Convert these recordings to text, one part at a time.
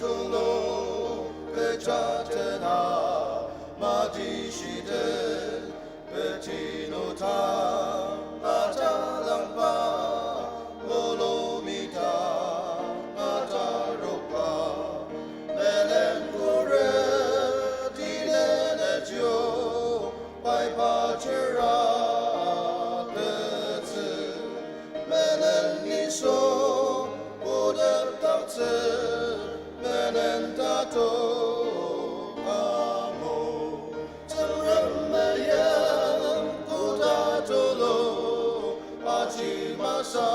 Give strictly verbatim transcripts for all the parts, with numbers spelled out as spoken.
Tulu kecha tena mati shite, peti nutang atalangba, mulu mita atarokba, melen kure tinen etyo, pai pa chira ketsü, melen nisung putet taktsü, melen tato amo. Tsüngrem meyim koda tulu, aji masa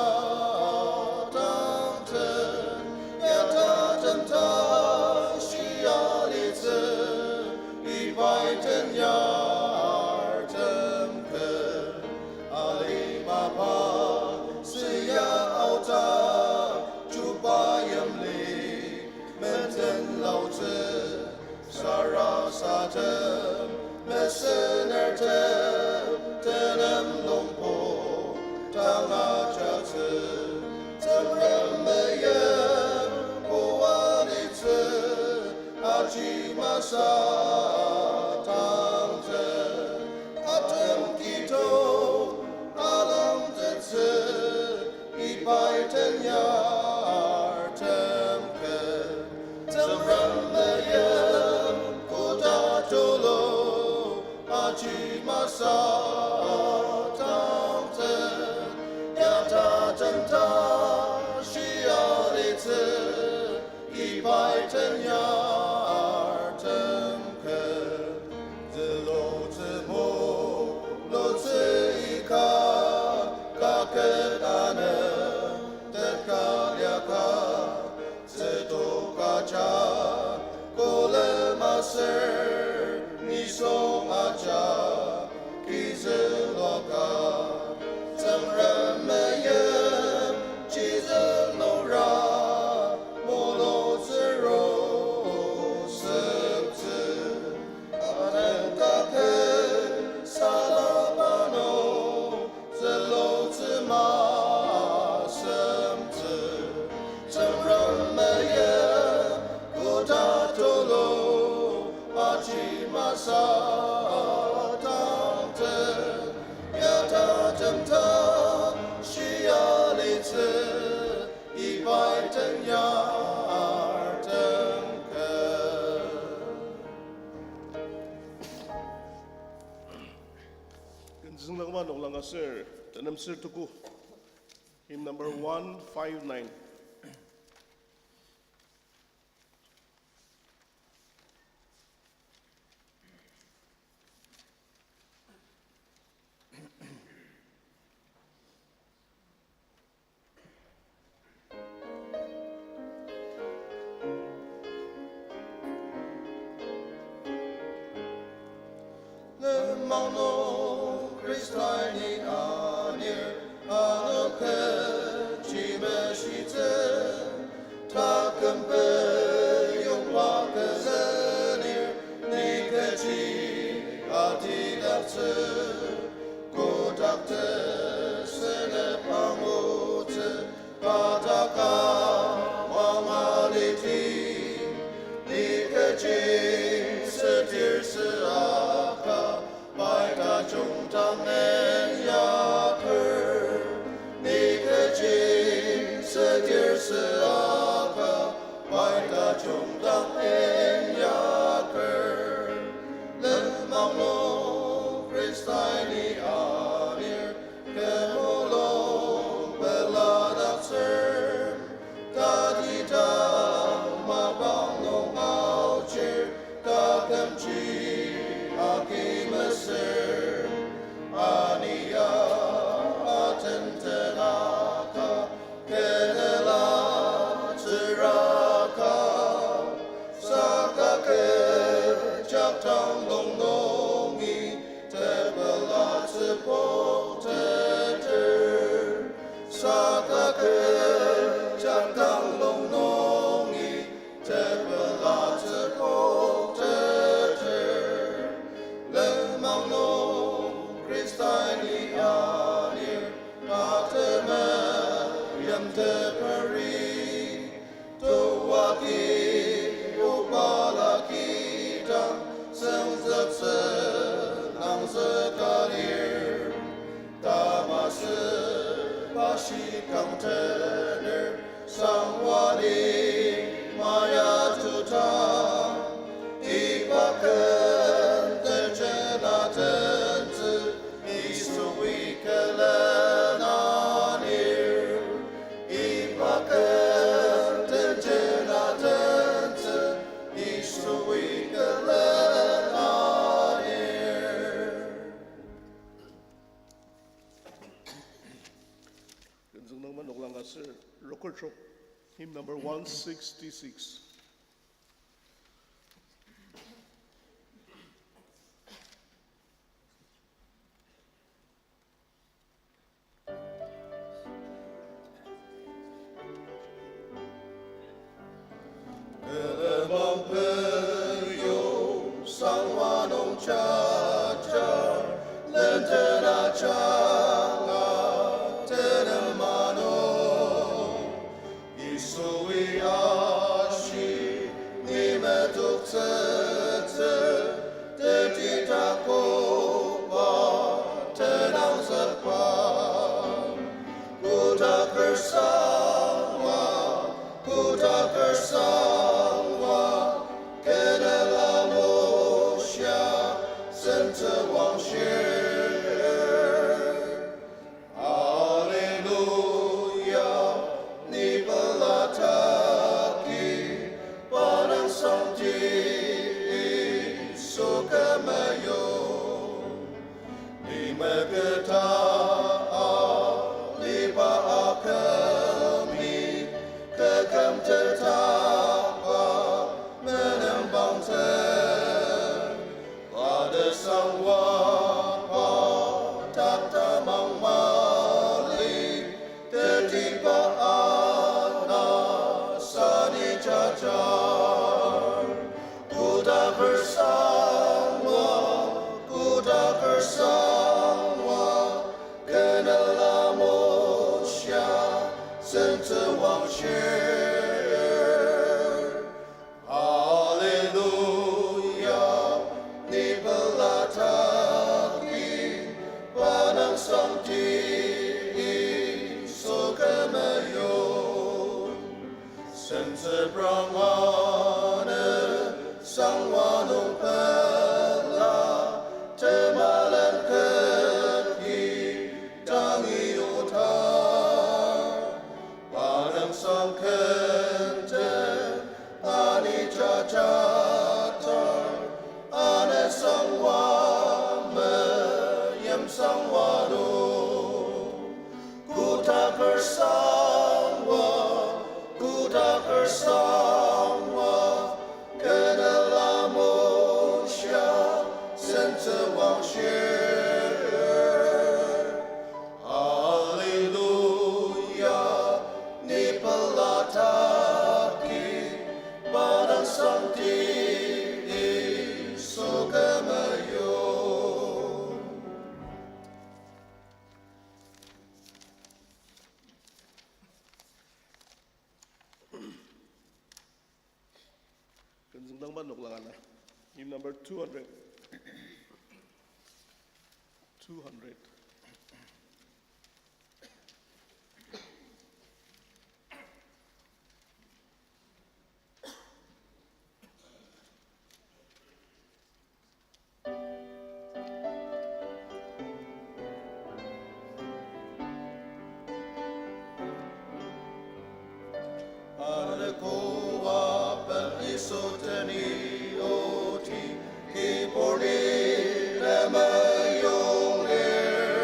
tangten, yatatem ta shia litsü, ibai tenyar temken. Alima pa, siya aota, chuba yimli, menten laotsü, sarasadem, mesenertem, tenem longpo, tanga jatsü, Tsüngrem meyim koa litsü, aji masa tangten, atem kidong alangtettsü, ibai tenyar temken. Tsüngrem meyim koda tulu, aji masa tangten, yatatem ta shia litsü, ibai tenyar temken. Zülutsü mulutsü ika, kaket anü teka liaka, tsütok aja, kolem aser nisung aja, kizüloka, Tsüngrem meyim chizülura, mulutsüro süptsü, aten kake salaba nung, zülutsü masemtsü, Tsüngrem meyim koda tulu, aji masa tangten, yatatem ta shia litsü, ibai tenyar temken. Ken tsüngdangba noklang aser, tenem ser tuku. Hymn number one five nine. Lenmang nung Khristai ni anir, ano kechi meshitsü, taküm peyongba külenir, ni kechi atidaktsü, kotak tesenep angutsü, pa taka mangalittsü, ni kechi sütir süaka, pai tajung dang inyaker, ni kechi sütir süaka, pai tajung dang inyaker. Lenmang nung Khristai ni anir, kü mulung peladaktsür, tatidang mapang nung aochir, takümji agi mesür, ania atenten aka, kenela tsüraka, saka kecha tang lung nungi tepelatsü pokteter. Saka kecha tang lung nungi tepelatsü pokteter. Lenmang nung Khristai ni anir, tatemem yimteperi, toaki Hymn number one sixty-six. Telemang peyong sangwa nung jaja, lenden ajanga tenem ano. Yisui ashi, ni metoktsütsü, teti takoba tenangzükba. Kodaker sangwa, kodaker sangwa, kenela moshia, sentewang shir. Hallelujah, ni pelataki, panang sangti Yisu kümeyong. Ni meketa aliba akümi, keküm tetaba menembangtsü. Ladesangwa pa taktamang mali, tetiba ana sani jajar. Kodaker sangwa, kodaker sangwa, kenela moshia, sentewang shir. Hallelujah, ni pelataki, panang sangti Yisu kümeyong. Sentsüprang ana sangwa nung pela, temalen keti tangi otar. Panang sangkenten ani jajatar, ana sangwa meyim sangwa nung. Kodaker sangwa, kodaker sangwa, kenela moshia, sentewang shir. Hallelujah, ni pelataki, panang sangti Yisu kümeyong. Künzüngdangba noklang ana. Hymn number two hundred. Two hundred. Anekoa pen Yisu teni oti, kibur ni temeyong lir.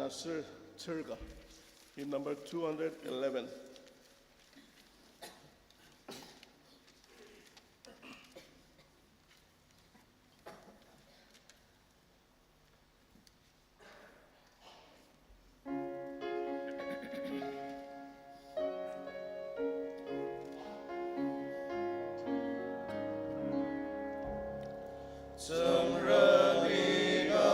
Sir, sir ka. Hymn number two hundred eleven. Tsüngremi ya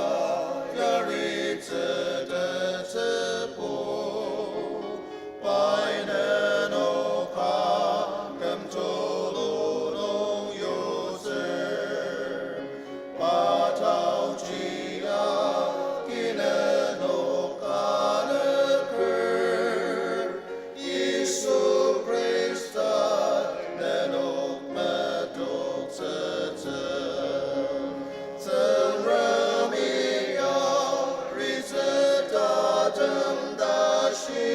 yaritsü tetsübo, pai nenok küm tulu nung yutsür, pa taoji ya ki nenok ka nüker, Yisu Khrista nenok metoktsütsü. Tsüngremi yaritsü tatem tashi,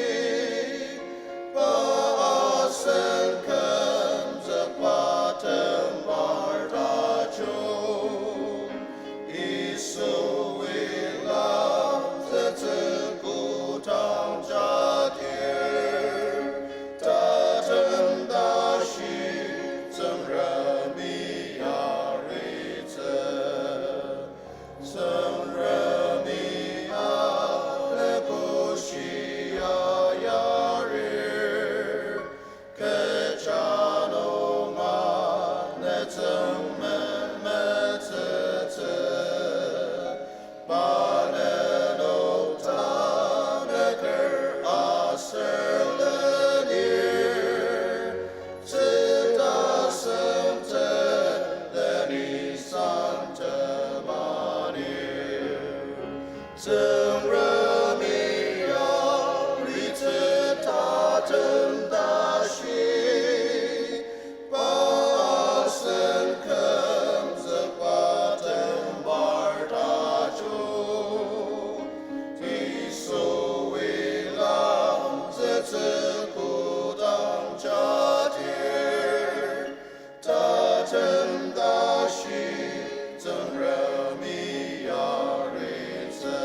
pa asen kümzükba tembar tajung. Yisui langzütsü kodang jadir, tatem tashi Tsüngremi yaritsü. Tsüngremi aleko shia yarir, kecha nunga nütsüng memetsütsü, pa nenok tanüker aser lenir, tsüta semtet leni san temanir. Tsüngremi yaritsü tatem tashi, pa asen kümzükba tembar tajung. Yisui langzütsü kodang jadir, tatem tashi Tsüngremi yaritsü.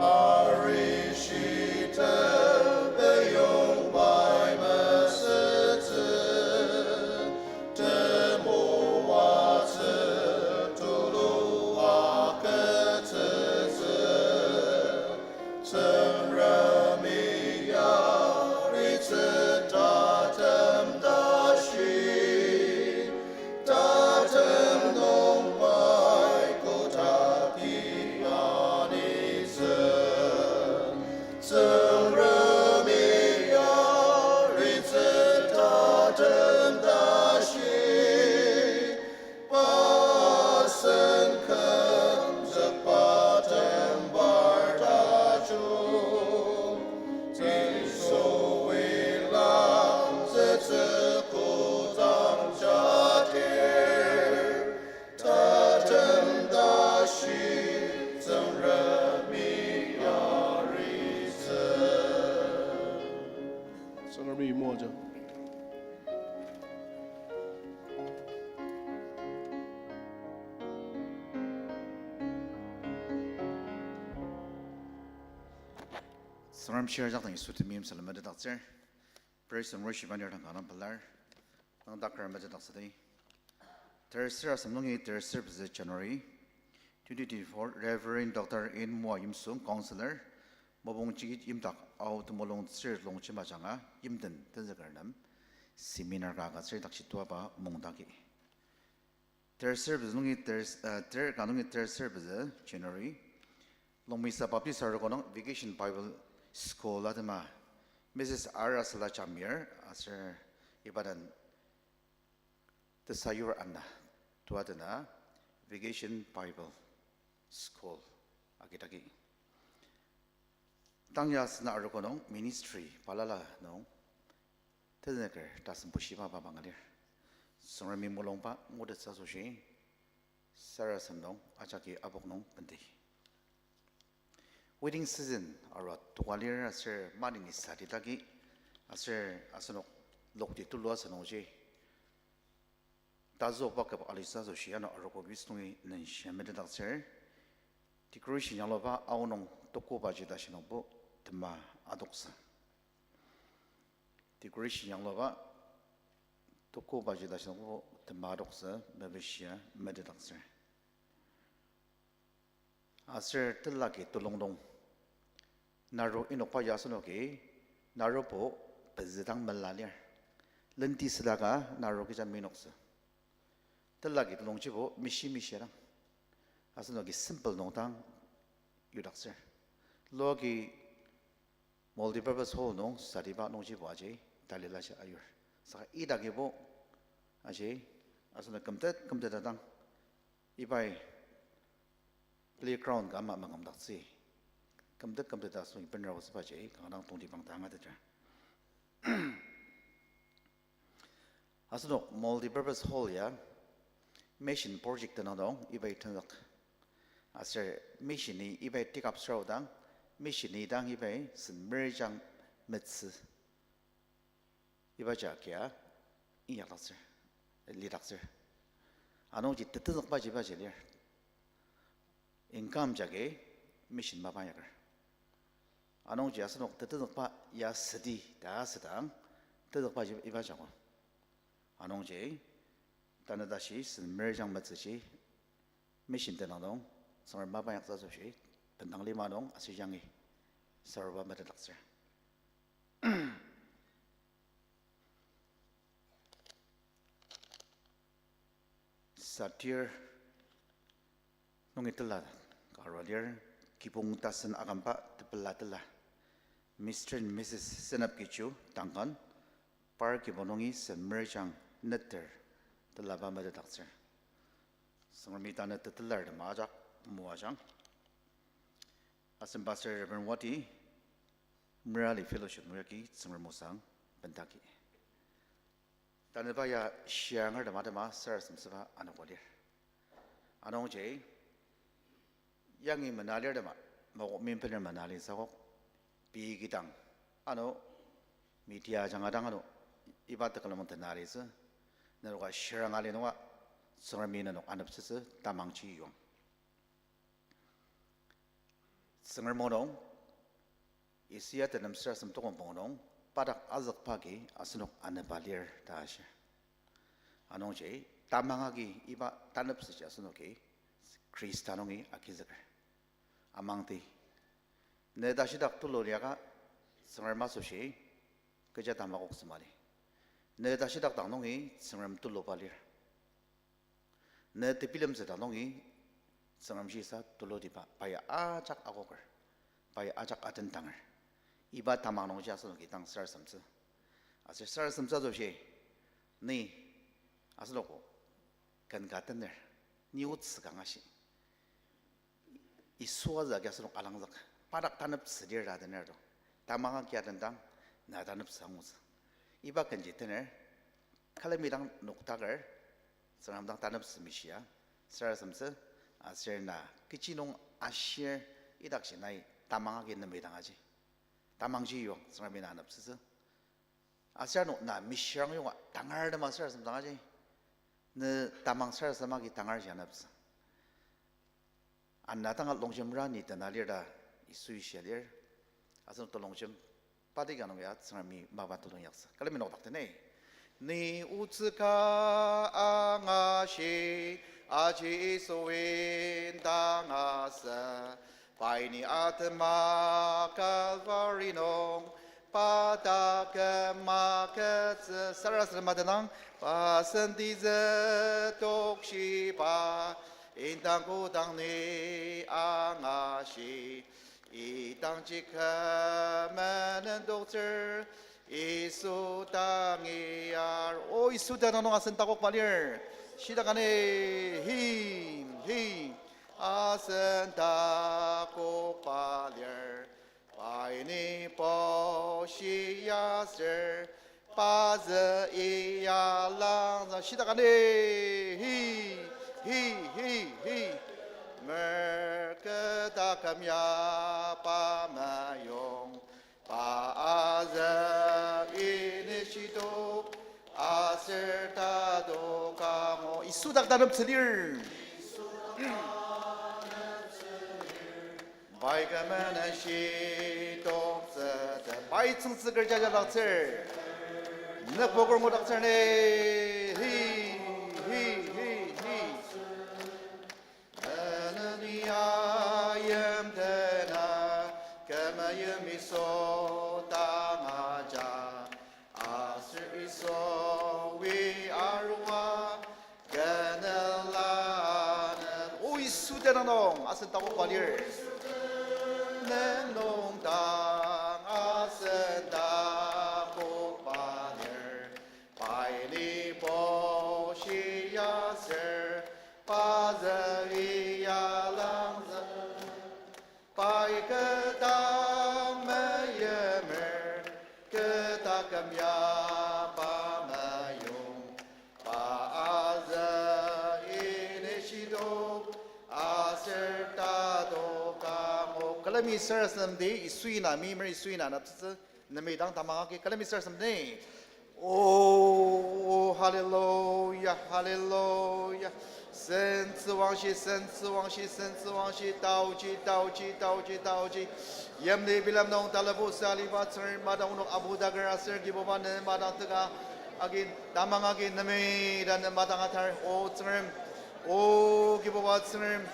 Arishi tepeyong pai mesütsü, temoatsü tulu agütsütsü. Tsüngremi yaritsü tatem tashi, tatem nung pai kotaki anitsü. Tsüngremi yaritsü tatem tashi, pa asen kümzükba tembar tajung. Yisui langzütsü kodang jadir, tatem tashi Tsüngremi yaritsü. Tsüngremi moaja. Tsüngrem shirjak dang Yisu temeim salem metetdaktsür. Praise and worship anir dang kanga pelar. Nang daker metetdaktsüdi. Tersür asem nungi tersür pezü January twenty twenty-four, Reverend Doctor Inmoa Yimsung, Counselor, Mopung Jikit Yimdak Ao Temulung Tsür Longjema ajanga yimten tenzüker nem seminar ka agütsür dakji tuaba mungdaki. Tersür pezü nungi ters-, uh, ter ka nungi tersür pezü January, Longmisa Baptist Arogo nung Vacation Bible School atema Missus Arasala Jamir aser iba den tesayur ana tua dena Vacation Bible School agidagi. Tang ya sena arogo nung ministry balala nung tenzüker tasen bushiba mapa mangalir. Tsüngremi mulungba ngutettsü asoshi sarasadem nung ajaki apok nung benti. Wedding season arua toka lir aser maneni sati dagi aser asenok lokti tulu asünungji tazüokba kübok alitsü asoshi ano arogo bis nungi nenshia metetdaktsür. Decoration yangluba aonung tokobaji tashi nungbo tema adoktsü. Decoration yangluba tokobaji tashi nungbo tema adoktsü mepishia metetdaktsür. Aser telaki telung nung, naru inokba ya asenoki, narubo pezü dang mela lir. Lenti südaka naru kecha minoktsü. Telaki telungjibo mishi mishi dang. Asenoki simple nung dang yudaktsür. Loki multipurpose hall nung sadiba nungjibo aji talila shi ayur. Saka idakibo aji asenok kümtet kümtet dang ibai playground ka ama mangümdaktsü. Kümtet kümtet ta asenok ibenra otsübaji kanga dang tongtibang ta angateter. Asenok multipurpose hall ya mission project tenüng nung ibai tenzük. Aser mission-i ibai take up süra aodang, mission-i dang ibai Saint Mary jang metsü. Iba ja kia inyakdaktsür, lidaktsür. Anungji tetezükbaji ibaji lir. Income jagi mission mapa inyaker. Anungji asenok tetezükba ya südi ta asüdang, tezükbaji iba jako. Anungji, tanü tashi Saint Mary jang metsüji mission tenüng nung, Tsüngrem mapa inyaktsü asoshi, bendang lima nung aser yangi saruba metetdaktsür. Satir nungi tela ka arua lir, kibong tasen akümba tepela tela. Mister and Missus Senap Kichu, Duncan, par kibong nungi Saint Mary jang neter telaba metetdaktsür. Tsüngremi tanü tetelar tema ajak moajang. Asen Pastor Reverend Wati, Merali Fellowship nung yagi Tsüngrem osang bendagi. Tanüba ya shiangar tema tema sarasademtsüba anogo lir. Anungji, yangi mena lir tema, mokok mimpener mena lir sakok, pei kidang, ano, media ajanga dang ano, iba tekülem tena litsü, nenoka shiranga li nunga, Tsüngremi nenok aneptsütsü tamangji yong. Tsüngrem o nung, Isaiah tenem sarasadem tokong pungu nung, pa dak azükba agi asenok anepa lir ta ashir. Anungji, tamang agi iba taneptsüji asenoki, Khrista nungi agizüker. Amangti, ne tashidak tulu liaka, Tsüngrem asoshi, kecha tamakok sema lir. Ne tashidak dang nungi, Tsüngrem tuluba lir. Ne tebilemtsü dang nungi, Tsüngrem shisa tulutiba, pa ya ajak akoker, pa ya ajak atendanger. Iba tamang nungji asenoki dang sarasademtsü. Aser sarasademtsü asoshi, ni, asenoko, ken ka tener, ni otsü ka ngashi. Yisu azü agi asenok alangzük, pa dak taneptsü lir ta atener to. Tamang agi atendang, na taneptsü angutsü. Iba kenji tener, külemi dang noktaker, Tsüngrem dang taneptsü mishia, sarasademtsü, aser na kechi nung ashir idakji nai tamang agi nemidang aji. Tamangji yong, Tsüngremi na aneptsütsü. Aser ano na mishirang yonga tangar tema sarasadem dang aji. Ne tamang sarasadem agi tangar ji aneptsü. Ana danga longjem rani tena lir ta Yisui shia lir. Asenok telongjem pati ka nung ya Tsüngremi mapa telung yaktsü. Külemi nokdak tene. Ni otsü ka angashi, aji Yisui indang asü, pai ni atema Calvary nung, pa dak küma kütsü, sarasadem atenang, pa sentizü tokshiba, indang kodang ni angashi, idangji kü menendoktsür, Yisu dangi ar, o Yisu dang nung asen takokba lir. Shidakani, hi, hi. Asen takokba lir. Pai ni po shiaser, pazü iya langzang. Shidakani, hi, hi, hi, hi. Merketa küm ya pa meyong, pa azü ini shitok, aser tatok angu. Yisu dak taneptsü lir. Pai kü menen shitoktsü te. Pai tsüngtsüker jajalaktsür. Nükpoker ngudaktsür ne. Hi, hi, hi, hi. Eneni ayim tena, kü meim Yisu dang aja. Aser Yisu wi arua, kü nela nem. O Yisu tenüng nung, asen takokba lir. Nung dang asen takokba lir. Pai ni bushiaser, pa züi alangzü. Pai kü dang meimer, kü taküm ya pa meyong, pa azü ini shidok, aser tadokang o. Külemi sarasademdi, Yisui na, meimer Yisui na, aneptsütsü, nemidang tamang agi, külemi sarasademdi. O, hallelujah, hallelujah. Sentsüwangshi, sentsüwangshi, sentsüwangshi, taoji, taoji, taoji, taoji. Yimli bilem nung talabok sa aliba Tsüngrem, madang onok apudaker aser Kibuba ne madang teka agi, tamang agi nemida ne madang atar, O Tsüngrem, O Kibuba Tsüngrem.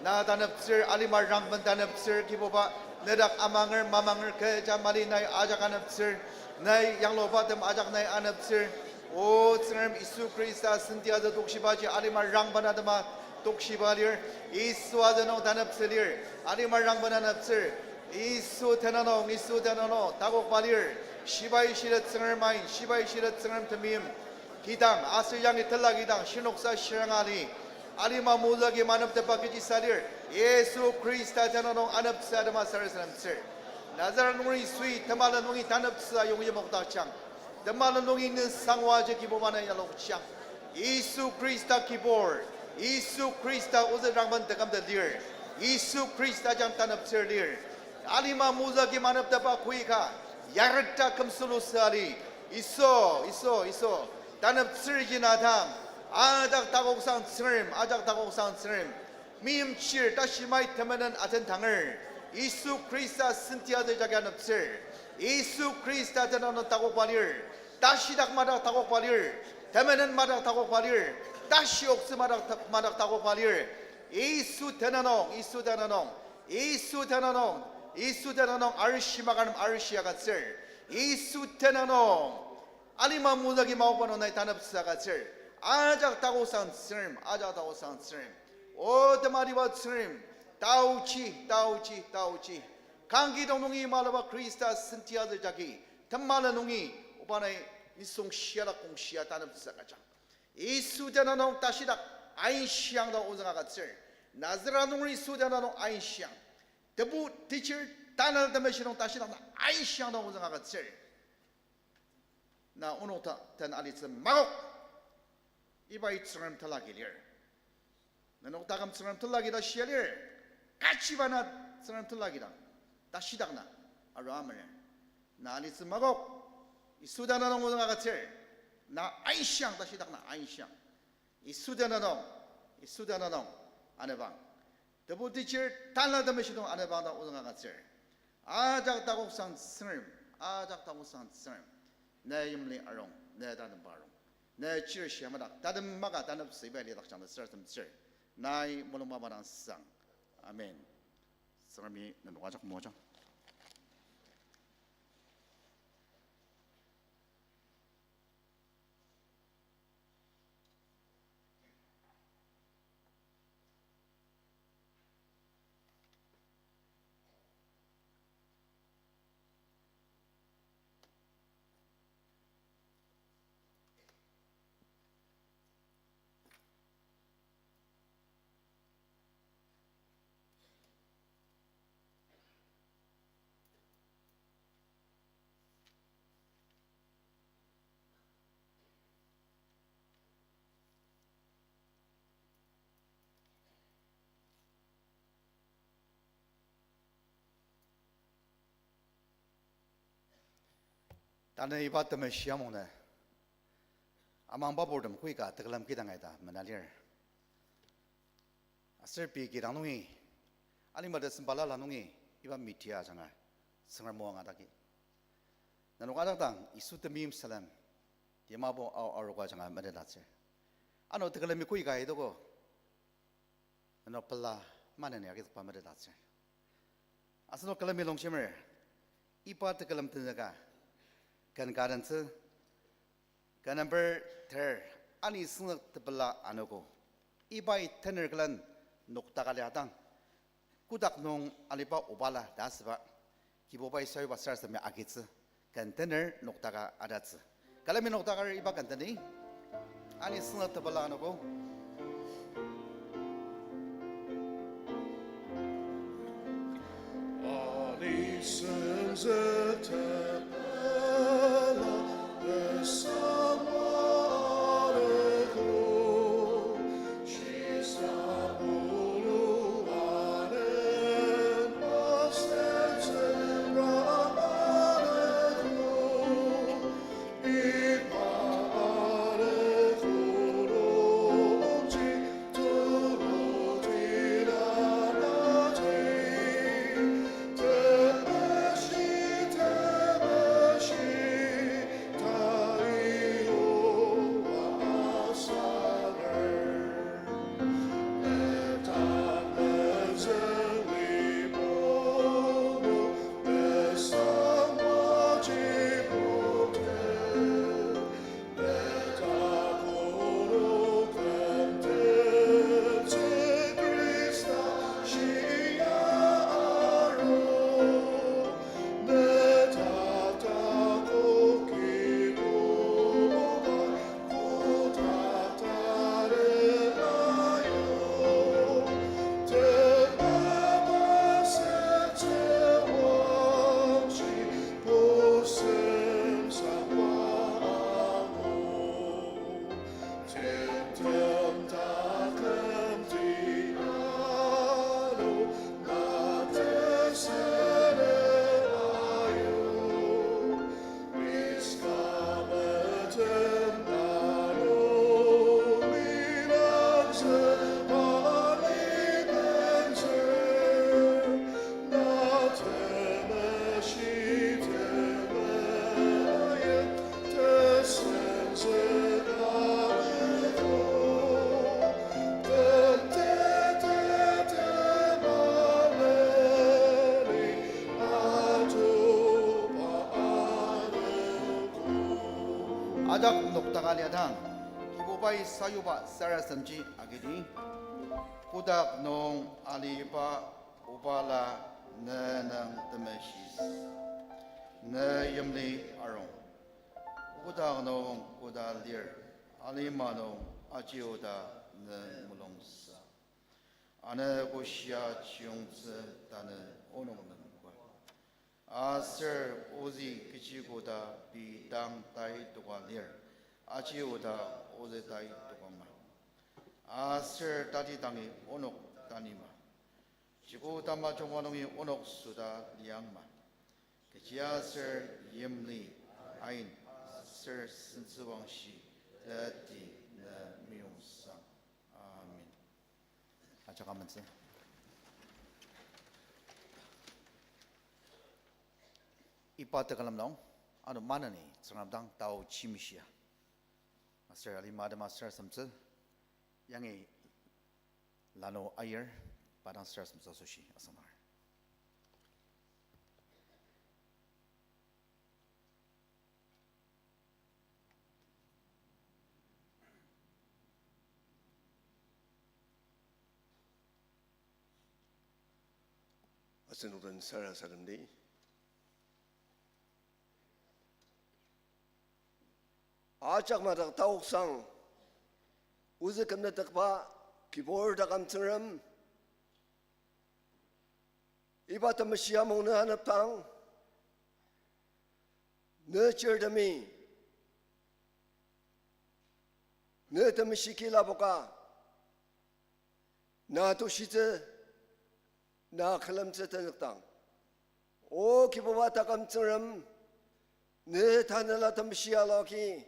Na taneptsür, alima rangben taneptsür, Kibuba, nedak amanger, mamanger, kecha mali nai ajak aneptsür, nai yanglubatem ajak nai aneptsür. O Tsüngrem Yisu Khrista sentiatsü tokshibaji alima rangben atema tokshiba lir, Yisu atenüng taneptsü lir, alima rangben aneptsür. Yisu tenüng nung, Yisu tenüng nung, takokba lir, shibai shilet Tsüngrem ain, shibai shilet Tsüngrem temeim. Kidang, aser yangi tela kidang, shinoksa shiranga ali. Alima mozü agi maneptepa kechisa lir. Yisu Khrista tenüng nung aneptsü atema sarasademtsür. Nazareth nunger Yisui temela nungi taneptsü ayongi mokdakjang. Temela nungi ne sangwaji Kibuba na yalokjang. Yisu Khrista Kibur. Yisu Khrista ozü rangben tekümtet lir. Yisu Khrista jang taneptsür lir. Alima mozü agi maneptepa koika, yareta kümsülu sü ali. Yisu, Yisu, Yisu. Taneptsürji na dang. Ajak takoksang Tsüngrem, ajak takoksang Tsüngrem. Meimchir tashi mai temenen atentanger. Yisu Khrista sentiatsü jagi aneptsür. Yisu Khrista tenüng nung takokba lir. Tashidak madak takokba lir. Temenen madak takokba lir. Tashi oktsü madak ta-, madak takokba lir. Yisu tenüng nung, Yisu tenüng nung. Yisu tenüng nung, Yisu tenüng nung arishi makanem arishi agütsür. Yisu tenüng nung alima mozü agi maokba nung nai taneptsü agütsür. Ajak takoksang Tsüngrem, ajak takoksang Tsüngrem. O tematiba Tsüngrem, taochi, taochi, taochi. Kangkidong nungi malaba Khrista sentiatsü jagi, temela nungi, oba nai nisung shiadak kongshia taneptsü agüjang. Yisu tenüng nung tashidak ainshiang ta ozüng agütsür. Nazareth nunger Yisu tenüng nung ainshiang. Tebu teacher Tanel Temeshi nung tashidak na ainshiang ta ozüng agütsür. Na onok ta-, den alitsü makok. Ibai Tsüngrem telagi lir. Nenok taküm Tsüngrem telagi ta shia lir. Kachiba na Tsüngrem telagi dang. Tashidak na. Aru amer. Na alitsü makok. Yisu tenüng nung ozüng agütsür. Na ainshiang tashidak na ainshiang. Yisu tenüng nung. Yisu tenüng nung. Anebang. Tebu teacher Tanel Temeshi nung anebang ta ozüng agütsür. Ajak takoksang Tsüngrem. Ajak takoksang Tsüngrem. Ne yimli arung. Ne tatemba arung. Ne chir shia madak. Tatem maka taneptsü iba lidakjang ta sarasademtsür. Nai mulung mapa dang sang. Amen. Tsüngremi nenok ajak moajang. Tanü iba temeshi amungnü amangba purtem koika tekülem kidang aita mena lir. Aser pei kidang nungi Alima tesem balala nungi iba media ajanga Tsüngrem o angatagi. Nenok ajak dang Yisu temeim salem, timabo ao arogo ajanga metetdaktsür. Ano tekülemi koika itogo, nenok pela maneni agizükba metetdaktsür. Asenok külemi longshimer, iba tekülem tenzüka, ken ka tentsü, ken number ter, ani süngnük tepela anogo. Ibai tener külen noktaka liadang, kotak nung aliba obala ta asüba, Kibubai sayuba sarasademi agitsü, ken tener noktaka atatsü. Külemi noktakar iba ken teni, ani süngnük tepela anogo. Ajak noktaka liadang, Kibubai sayuba sarasademji agidi. Kotak nung aliba obala ne nung temeshi, ne yimli arung. Kotak nung koda lir, alima nung aji oda ne mulungsa. Anogo shia chiyongtsü tanü onok nungkwa. Aser ozü kechi koda pei dang tai toka lir, aji oda ozü tai tokama. Aser tati dangi onok tanima. Joko tamajungba nungi onok süda liangma. Kechiaser yimli, ain, aser sentsüwangshi, teti ne meyongsa. Amen. Ajak amentsü. Iba tekülem nung, ano maneni Tsüngrem dang tao chimishia. Aser alima atema sarasademtsü, yangi lanu ayir, pa dang sarasademtsü asoshi asüngdanger. Asenok den sarasademdi. Ajak madak taoksang, ozü kümnütükba, kibur taküm Tsüngrem, iba temeshi amung ne anepdang, ne chirtemi, ne temeshi kilapoka, na tushitsü, na külemtsü tenzükdang, O Kibuba taküm Tsüngrem, ne tanela temeshi aloki,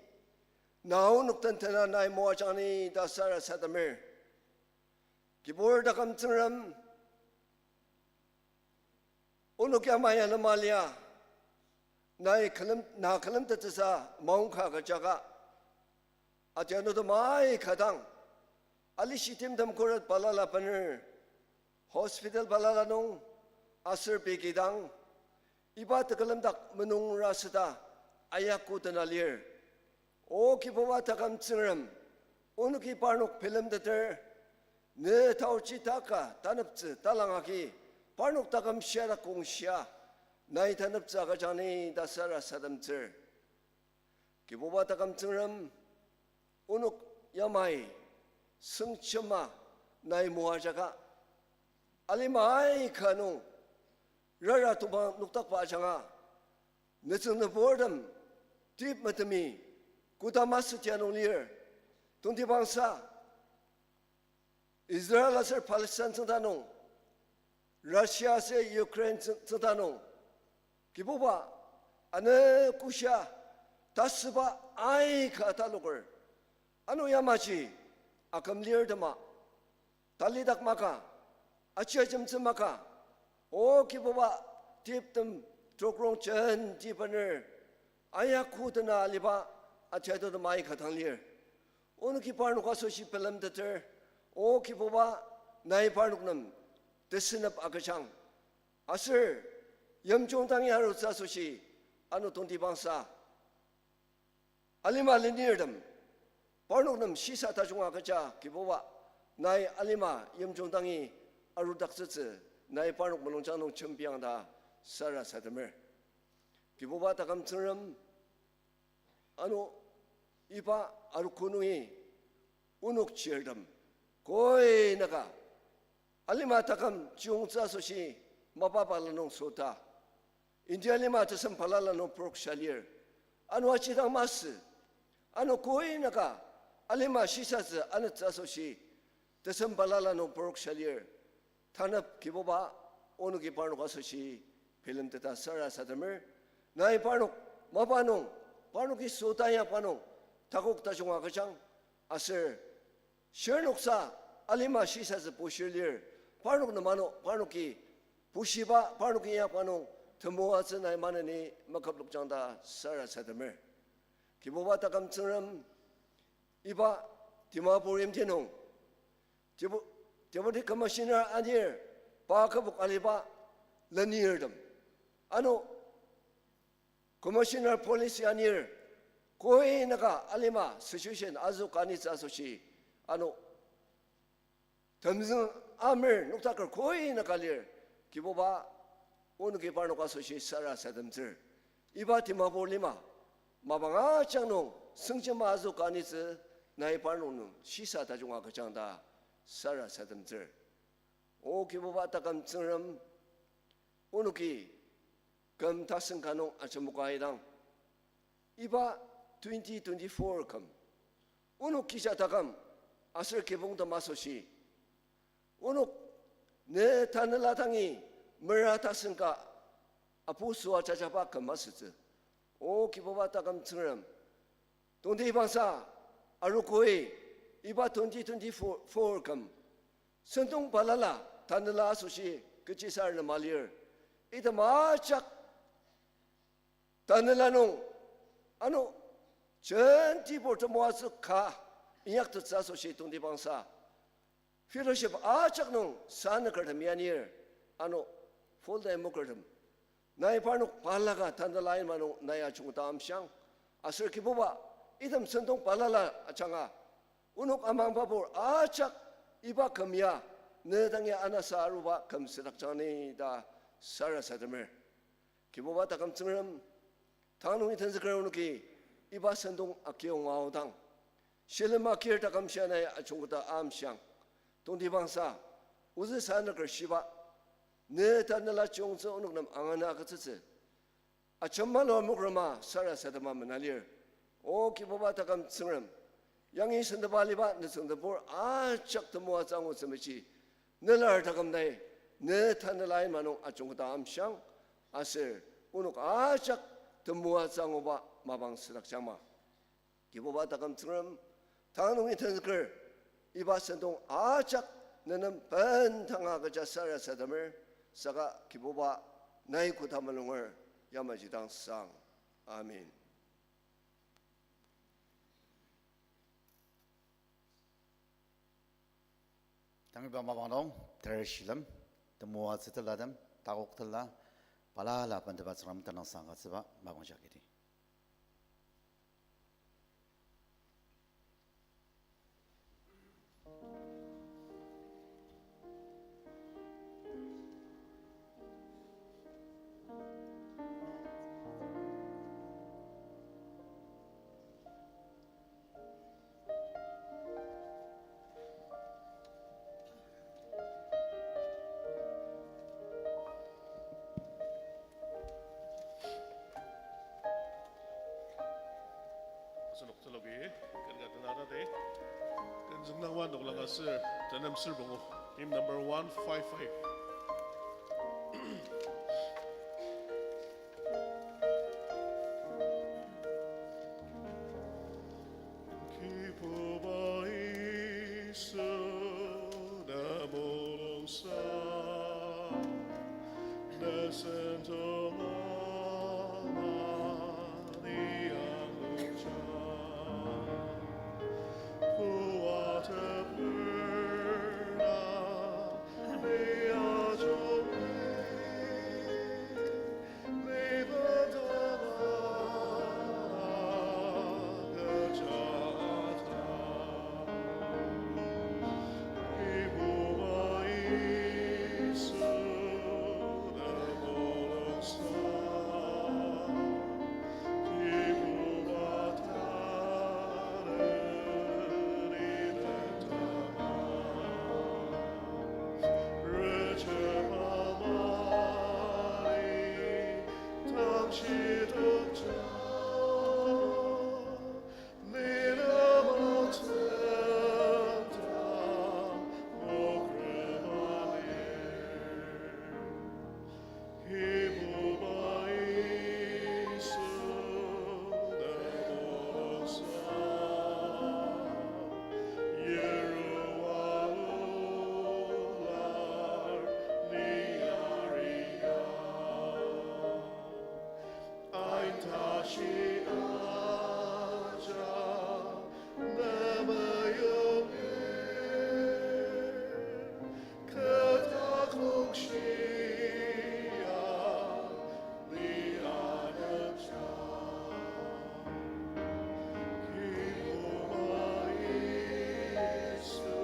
na onok den tena nai moajangni ta sarasademer. Kibur taküm Tsüngrem, Onok yamai anema lia, nai külem, na külemtettsüsa maongka agüjaka, atianutem aika dang, alishi timtem khuret balala bener, hospital balala nung, aser pei kidang, iba tekülemdak menungra süta, ayakudena lir. O Kibuba taküm Tsüngrem, onoki parnok bilemteter, ne taochi taka taneptsü talang agi, parnok taküm shiadak kongshia, nai taneptsü agüjang ni ta sarasademtsür. Kibuba taküm Tsüngrem, onok yamai sengjema nai moajaka, alima aika nung rara tobang nokdakba ajanga, nütsüng nüburtem, tip metemi, kodama sütia nung lir, tongtibangsa, Israel aser Palestine tsüngda nung, Russia aser Ukraine tsüng-, tsüngda nung, Kibuba, ano koshia, tasüba aika taloker, ano yamaji, aküm lirtema, talidak maka, aji ajemtsü maka, O Kibuba, tiptem, trokrong jenti bener, ayakudena aliba, ajiadotem aika dang lir. Onoki parnok asoshi bilemteter, O Kibuba, nai parnok nem tesenep agüjang. Aser, yimjung dangi arutsü asoshi, ano tongtibangsa, alima lenirtem, parnok nem shisa tajung agüja Kibuba, nai alima yimjung dangi arudaktsütsü, nai parnok mulungjang nung jembiang ta sarasademer. Kibuba taküm Tsüngrem, ano iba arogo nungi onok chirtem, koi naka, alima taküm chiyongtsü asoshi mapa balala nung sota, India lima tesem balala nung puroksa lir. Ano aji dang masü. Ano koi naka alima shisatsü anütsü asoshi tesem balala nung puroksa lir. Tanep Kibuba, onoki parnok asoshi bilemteta sarasademer. Nai parnok mapa nung, parnoki sota inyakba nung, takok tajung agüjang, aser shirnoksa alima shisatsü bushir lir, parnok nem ano parnoki bushiba parnoki inyakba nung temoatsü nai maneni maküplokjang ta sarasademer. Kibuba taküm Tsüngrem, iba Dimapur yimti nung Depu-, Deputy Commissioner anir, pa kübok aliba lenirtem, ano Commissioner police anir, koi naka alima situation azüka anitsü asoshi, ano temzüng amer noktaker koi naka lir, Kibuba, onoki parnok asoshi sarasademtsür. Iba Dimapur lima, mapang ajak nung sengjema azüka anitsü, nai parnok nem shisa tajung agüjang ta sarasademtsür. O Kibuba taküm Tsüngrem, onoki küm tasen ka nung ajemoka idang, iba twenty twenty-four küm, onok kija taküm aser kibongtem asoshi, onok ne tanela dangi mera tasen ka apu süa jajaba küm asütsü. O Kibuba taküm Tsüngrem, tongtibangsa arogoi iba twenty twenty-four, four küm sentong balala tanela asoshi kechisar nem alir. Item ajak tanela nung, ano, jenti pur temoatsü ka inyaktettsü asoshi tongtibangsa fellowship ajak nung sanükertem yanir, ano, full time mokertem, nai parnok balaka tanela aima nung nai ajungketa amshiang. Aser Kibuba, item sentong balala ajanga onok amangba pur ajak iba küm ya ne dangi anasa aruba küm südakjang ni ta sarasademer. Kibuba taküm Tsüngrem, tang nungi tenzüker onoki iba sentong akiyonga aodang, shilem akir taküm shia nai ajungketa amshiang. Tongtibangsa, ozü sanüker shiba, ne tanela chiyongtsü onok nem angana agütsütsü ajemalu amokrema sarasadema mena lir. O Kibuba taküm Tsüngrem, yangi sentepa aliba nütsüng tebur ajak temoatsü angutsü meji, nelar taküm nai ne tanela aima nung ajungketa amshiang, aser onok ajak temoatsü anguba mapang südakjangma. Kibuba taküm Tsüngrem, tang nungi tenzüker iba sentong ajak ne nem bendanga agüja sarasademer. Saka Kibuba, Nai kota malunger yamaji dang sang. Amen. Tang iba mapang nung, ter shilem, temoatsü telatem, takok tela, balala bendeba Tsüngrem tenüngsang agütsüba mapang jagi di. Asenok teloki, ken ka tenata de. Ken züngdangba noklang aser, tenem ser pungu. Hymn number one five five. Kibuba Yisu, na mulungsa, na sentong ama ni angluja. Puwa teperna ni ajungi. Ain tashi aja na meyongir, kü takok shia ni anepja. Kibuba Yisu,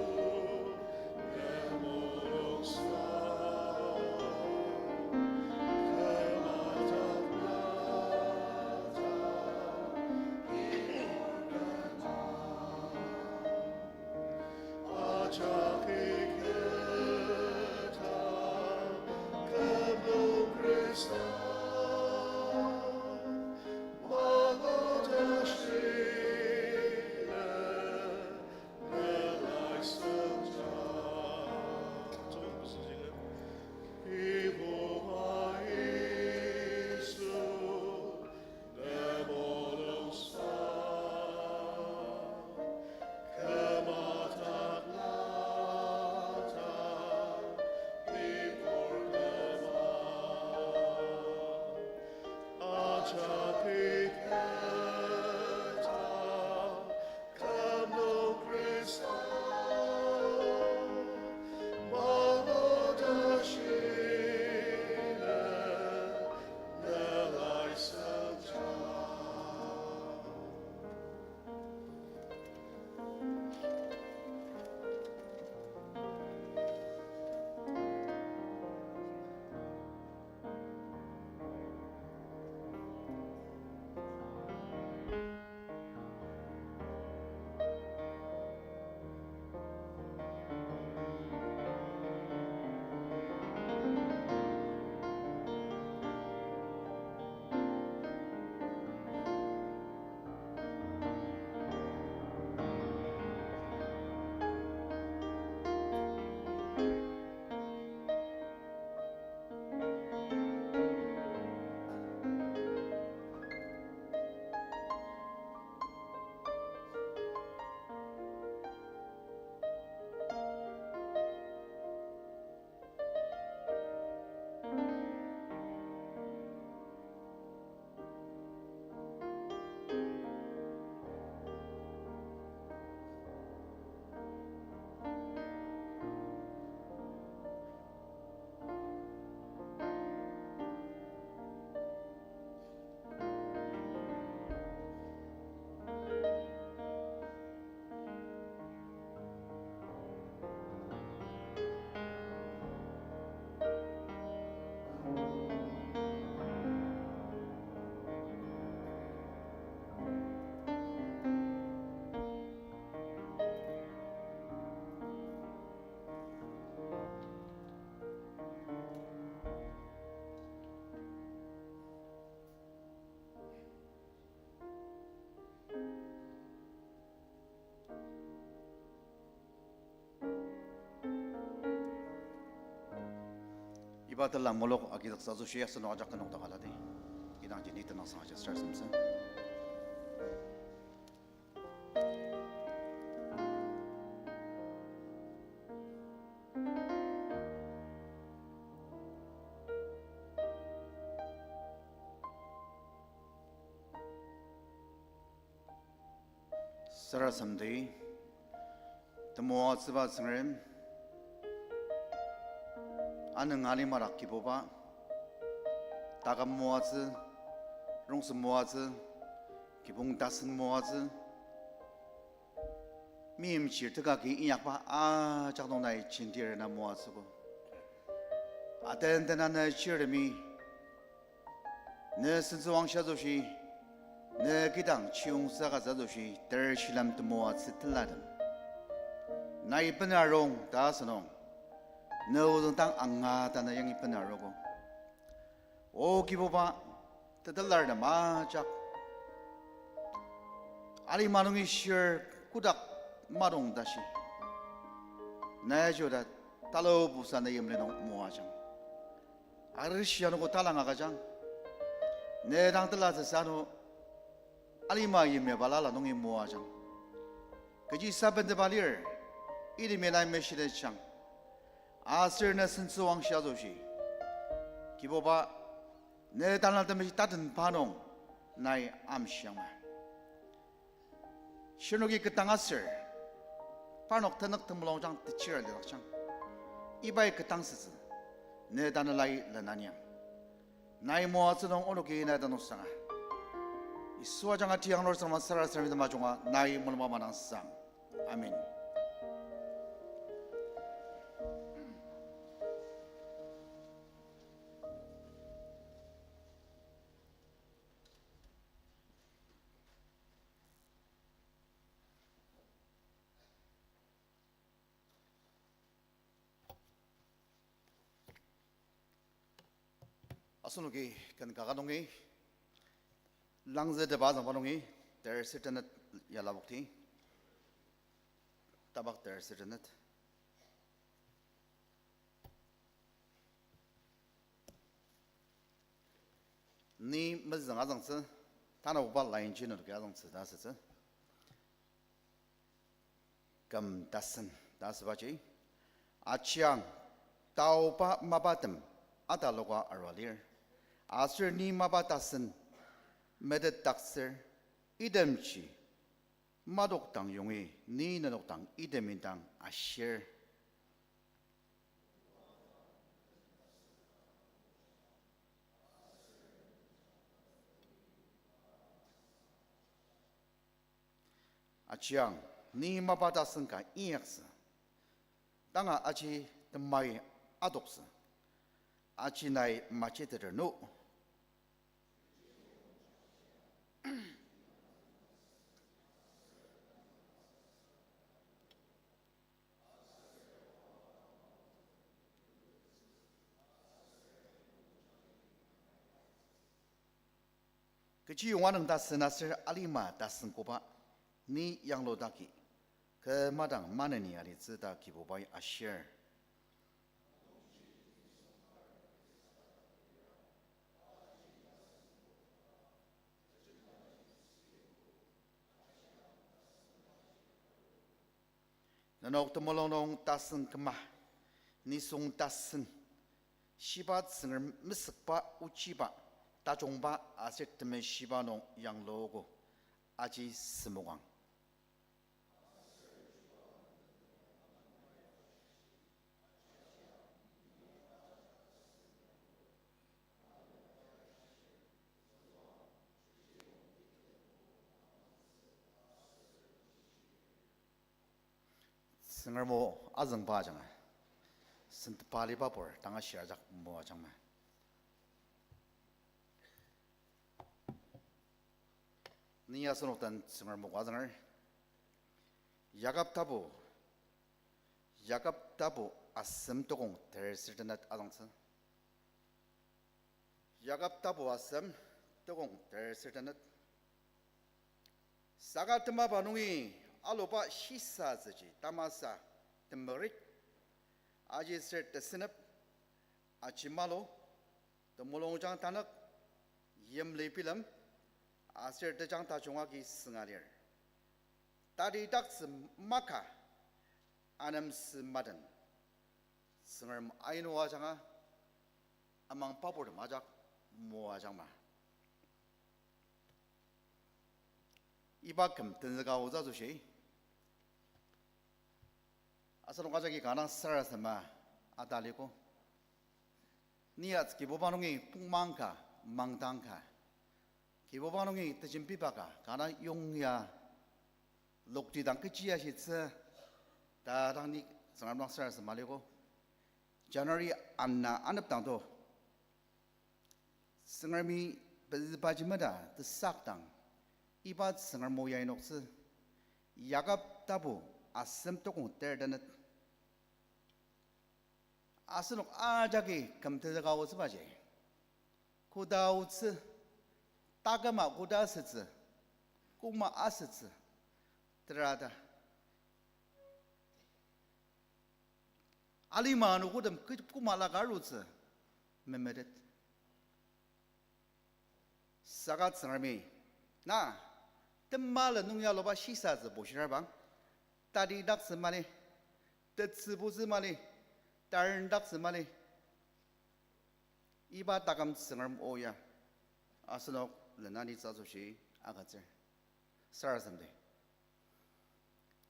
Iba telang mulok agizüksa asoshi asenok ajak ka nokdaka aladi. Idangji ni tenüngsang aja sarasademtsü. Sarasademdi, temoatsüba Tsüngrem, anüng alima dak Kibuba, taküm moatsü, rongsen moatsü, kibong tasen moatsü, meimchir tekagi inyakba ajak nung nai jenti rena moatsüogo. Aten tena ne chirtemi, ne sentsüwangshi asoshi, ne kidang chiyongtsü agütsü asoshi ter shilem temoatsü telatem, nai benarong ta asünung, ne ozüng dang anga ta ne yangi benarogo. O Kibuba, tetelartem ajak alima nungi shir kotak madong tashi, na jioda talou busa ne yimli nung moajang. Arishi anogo talang agüjang. Ne dang telatsüsa ano alima yimya balala nungi moajang. Kechi sabentepa lir, item nai meshitetjang. Aser ne sentsüwangshi asoshi, Kibuba, ne Tanela Temeshi tatenba nung nai amshiangma. Shirnoki ketdang aser parnok tenük temulungjang techir alidakjang. Ibai ketdang sütsü, ne Tanelai lenaniang. Nai moatsü nung onoki nai tenüngsanga. Yisu ajanga tiang lur sangma sarasademdi majunga nai mulungba manang sang. Amen. Asenoki ken kaka nungi, langzütepa azüngba nungi, ter ser tenet yalabokti. Tabak ter ser tenet. Ni mezüng azüngtsü, tanabuba line ji nenoki azüngtsü ta asütsü. Küm tasen ta asübaji, ajiang, taoba mapatem ataloka arua lir, aser ni mapa tasen metetdaktsür, itemji madok dang yongi ni nenok dang item indang ashir. Ajiang, ni mapa tasen ka inyaktsü, tanga aji temai adoktsü, aji nai majiteter no. Kechiyong anüng tasen aser alima tasen koba ni yangludaki, kü madang maneni alitsü ta Kibubai ashir. Nenok temulung nung tasen küma, nisung tasen, shiba Tsüngrem mesükba ochiba, tajungba aser temeshiba nung yangluogo, aji semokang. Tsüngrem o azüngba ajanga, sentepa aliba pur tanga shia ajak moajangma. Ni asenok den Tsüngrem o azünger, Yakob tapu, Yakob tapu asem tokong ter ser tenet azüngtsü. Yakob tapu asem tokong ter ser tenet. Saka temaba nungi aluba shisatsüji tamasa temerit, aji ser tesenep, Ajimalu, temulungjang tanük, yimli bilem, aser tejang tajung agi sünga lir. Tatidaktsü maka, anemsü maden. Tsüngrem ainu ajanga, amang paburtem ajak moajangma. Iba küm tenzüka aotsü asoshi, asenok ajaki kanga sarasadema ataliko. Ni ya Kibuba nungi pungmang ka, mangdang ka, Kibuba nungi tejembiba ka, kanga yongya lokti dang kechi ashitsü, ta dang ni Tsüngrem dang sarasadema liko. January ana anepdang to, Tsüngremi pezübaji meda tesakdang, iba Tsüngrem o ya inoktsü, Yakob tapu asem tokong ter tenet. Asenok ajaki küm tenzüka aotsübaji, koda aotsü, taküma koda asütsü, koma asütsü, terata alima anogotem kü-, koma laka arutsü memetet. Saka Tsüngremi, na, temalen nung ya aluba shisatsü bushirabang, tatidaktsü mali, tetsübutsü mali, tarendaktsü mali, iba taküm Tsüngrem o ya asenok lenanitsü asoshi agütsür. Sarasademdi.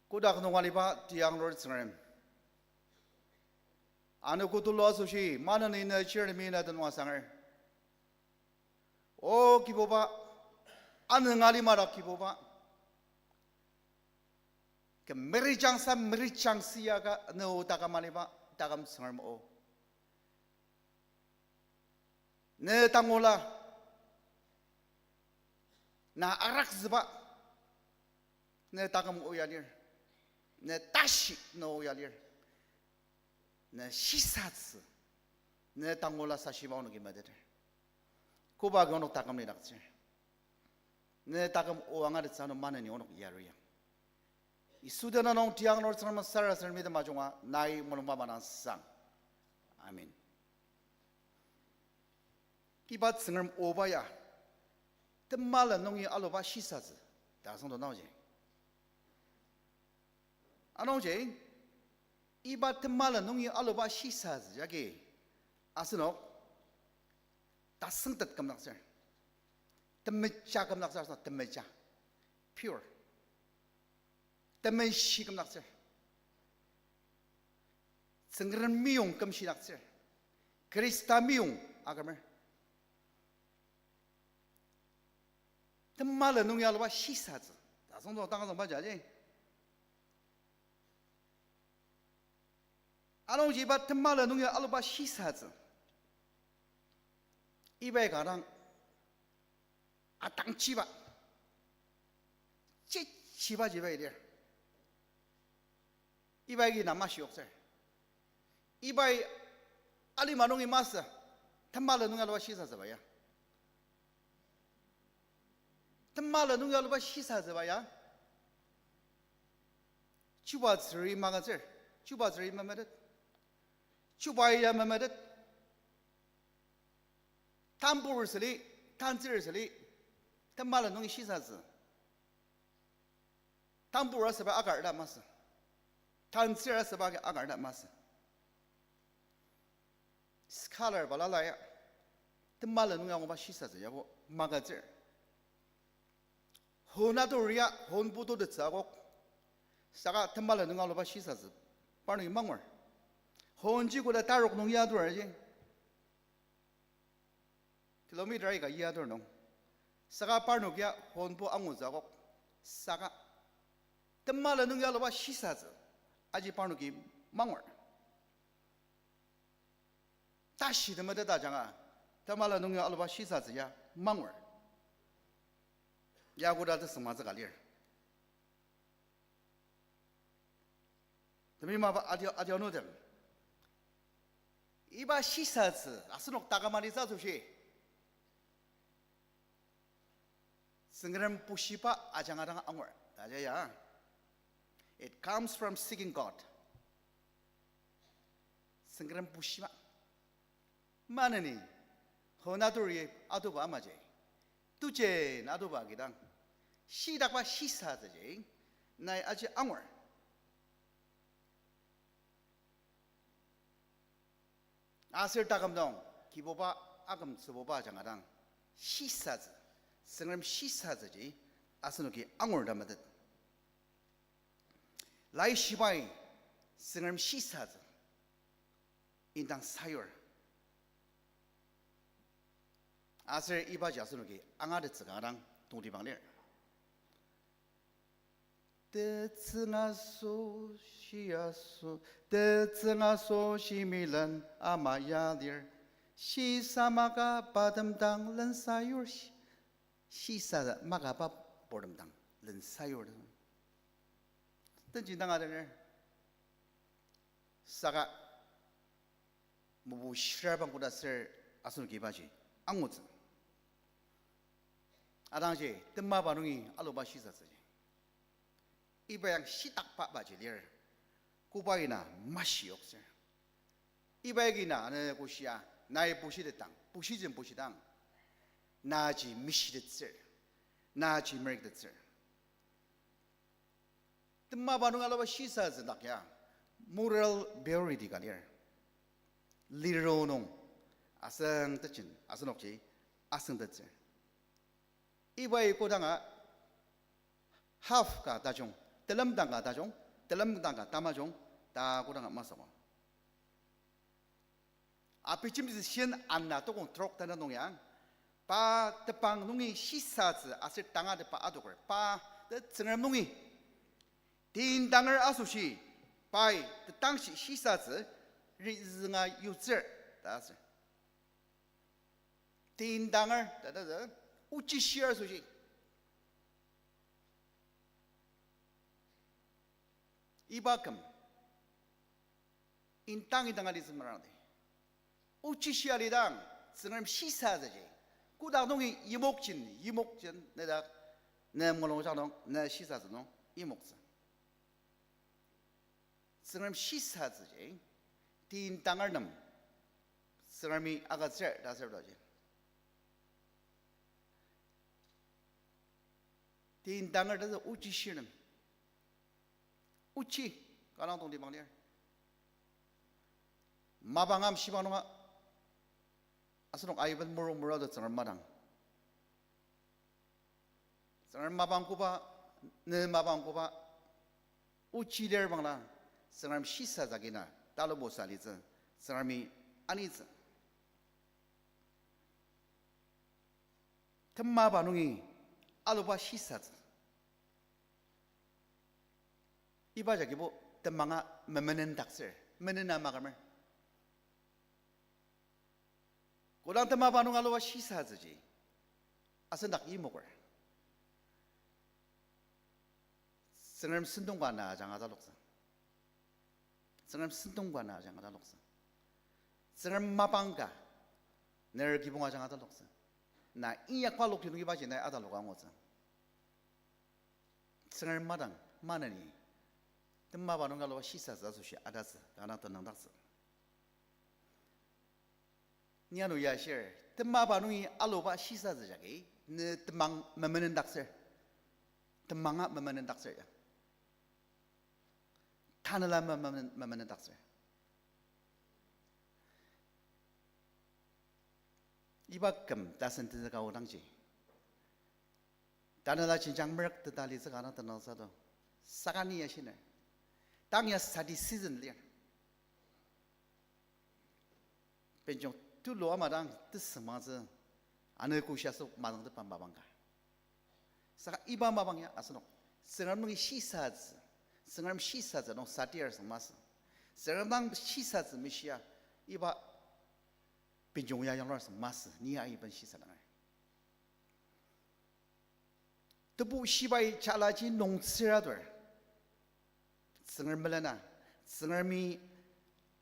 Kotak nung aliba tianglur Tsüngrem, anogo tulu asoshi maneni ne chiremi na tenüng asanger. O Kibuba, anünga lima dak Kibuba, kü merijangsa merijangsi yaka ne o taküm aliba, taküm Tsüngrem o, ne tangula, na arakzüba, ne taküm o ya lir, ne tashi ne o ya lir, ne shisatsü, ne tangula sashiba onoki meteter. Koba agi onok taküm lidaktsür. Ne taküm o angatettsü ano maneni onok yaruya. Yisu tenüng nung tianglur Tsüngrem sarasademdi temajunga nai mulungba manang sang. Amen. Iba Tsüngrem oba ya, temalen nungi aluba shisatsü ta asüngdang aoji. Anungji, iba temalen nungi aluba shisatsü jagi asenok tasüngtet kümdaktsür. Temeja kümdaktsür, asenok temeja. Pure. Temeshi kümdaktsür. Tsüngrem meyong kümshidaktsür. Khrista meyong akümer. Temalen nungi aluba shisatsü ta asüngdang tanga züngba jaji. Anungji iba temalen nungi aluba shisatsü, ibai kanga dang atangjiba, chichiba jibai lir. Ibai agi na mashiyoktsür. Ibai alima nungi masü, temalen nungi aluba shisatsüba ya. Temalen nungi aluba shisatsüba ya, chubatsüri magütsür, chubatsüri memetet, chuba ya memetet. Tambur süli, tantsür süli, temalen nungi shisatsü. Tambur asüba akar ta masü, tantsür asüba akar ta masü. Scholar balala ya, temalen nungi anguba shisatsü yabo magütsür. Hon aturi ya, hon putu tetsü akok. Saka temalen nungi aluba shisatsü parnoki mangur. Honji koda tarok nung ya atur ji, kilometer aika ya atur nung. Saka parnok ya honbo angutsü akok. Saka temalen nungi aluba shisatsü aji parnoki mangur. Tashi temeteta ajanga, temalen nungi aluba shisatsü ya mangur. Ya koda tesüngmangtsü ka lir. Temi mapa adi, adianutem, iba shisatsü asenok taküm alitsü asoshi, Tsüngrem bushiba ajanga dang angur ta aja ya. It comes from seeking God. Tsüngrem bushiba. Maneni, honaturi atuba amaji, tujen atuba kidang, shitakba shisatsüji, nai aji angur. Aser taküm nung, Kibuba akümtsübuba ajanga dang, shisatsü, Tsüngrem shisatsüji, asenoki angur ta metet. Laishibai, Tsüngrem shisatsü, indang sayur. Aser ibaji asenoki angatettsü kanga dang tongtibang lir. Tetsüng aso, shi aso, tetsüng aso, shimilen ama ya lir. Shisa maka patem dang len sayur, shi-, shisa maka pa purtem dang len sayur. Tenji dang adener. Saka mebu shirabang koda ser asenoki ibaji angutsü. Atangji temaba nungi aluba shisatsüji, iba yang shitakba baji lir. Koba ina mashiyoktsür. Iba agi na ane koshia, nai bushitetang, bushijen bushidang, naji mishitettsür, naji meriktettsür. Temaba nung aluba shisatsü dak ya moral purity ka lir. Liro nung asüng tejen asenokji asüngtettsür. Ibai kodanga half ka tajung, telemdang ka tajung, telemdang ka tamajung, ta kodanga masü. Abijemtsü shin ana tokong trok tanü nung ya, pa tepang nungi shisatsü aser tangatetba adoker, pa te Tsüngrem nungi tindanger asoshi, pai tetangshi shisatsü rizünga yutsür ta asür. Tindanger ta ta ta, ochishir asoshi. Iba küm indang indang alitsü merangdi. Ochishia lidang, Tsüngrem shisatsüji, kodak nungi yimokjen, yimokjen, nedak, ne mulungjang nung, ne shisatsü nung yimoktsü. Tsüngrem shisatsüji, tindanger nem Tsüngremi agütsür ta asür taji. Tindanger ta ochishir nem. Ochi, kanga dang tongtibang lir. Mapang amshibang nunga, asenok aiben muru muru ado Tsüngrem madang. Tsüngrem mapang koba, ne mapang koba, ochi lir bangla, Tsüngrem shisatsü agi na talubosa litsü, Tsüngremi anitsü. Temaba nungi aluba shisatsü. Iba jagibo temanga memenendaktsür, menena makümer. Kodang temaba nung aluba shisatsüji asendak yimoker, Tsüngrem sentong ka na ajanga ataloktsü. Tsüngrem sentong ka na ajanga ataloktsü. Tsüngrem mapang ka, ner kibong ajanga ataloktsü. Na inyakba lokti nungi ibaji nai ataloka angutsü. Tsüngrem madang maneni temaba nung aluba shisatsü asoshi adatsü, kanga tenüngdaktsü. Ni ano ya shir, temaba nungi aluba shisatsü jagi, ne temang memenendaktsür. Temanga memenendaktsür ya. Tanela memen-, memenendaktsür. Iba küm tasen tenzüka aodangji, tanela jenjang merük teta litsü kanga tenüngsado. Saka ni ya shiner, tang ya sati season lir. Benjong tulu ama dang tesüngmangtsü, ano koshia sü mazüngtepba mapang ka. Saka iba mapang ya asenok Tsüngrem nungi shisatsü, Tsüngrem shisatsü nung satir süng masü. Tsüngrem dang shisatsü meshia, iba benjong ya yanglur süng masü, ni ya iben shisadanga. Tebu shibai chalaji nung tsüradur. Tsüngrem melena, Tsüngremi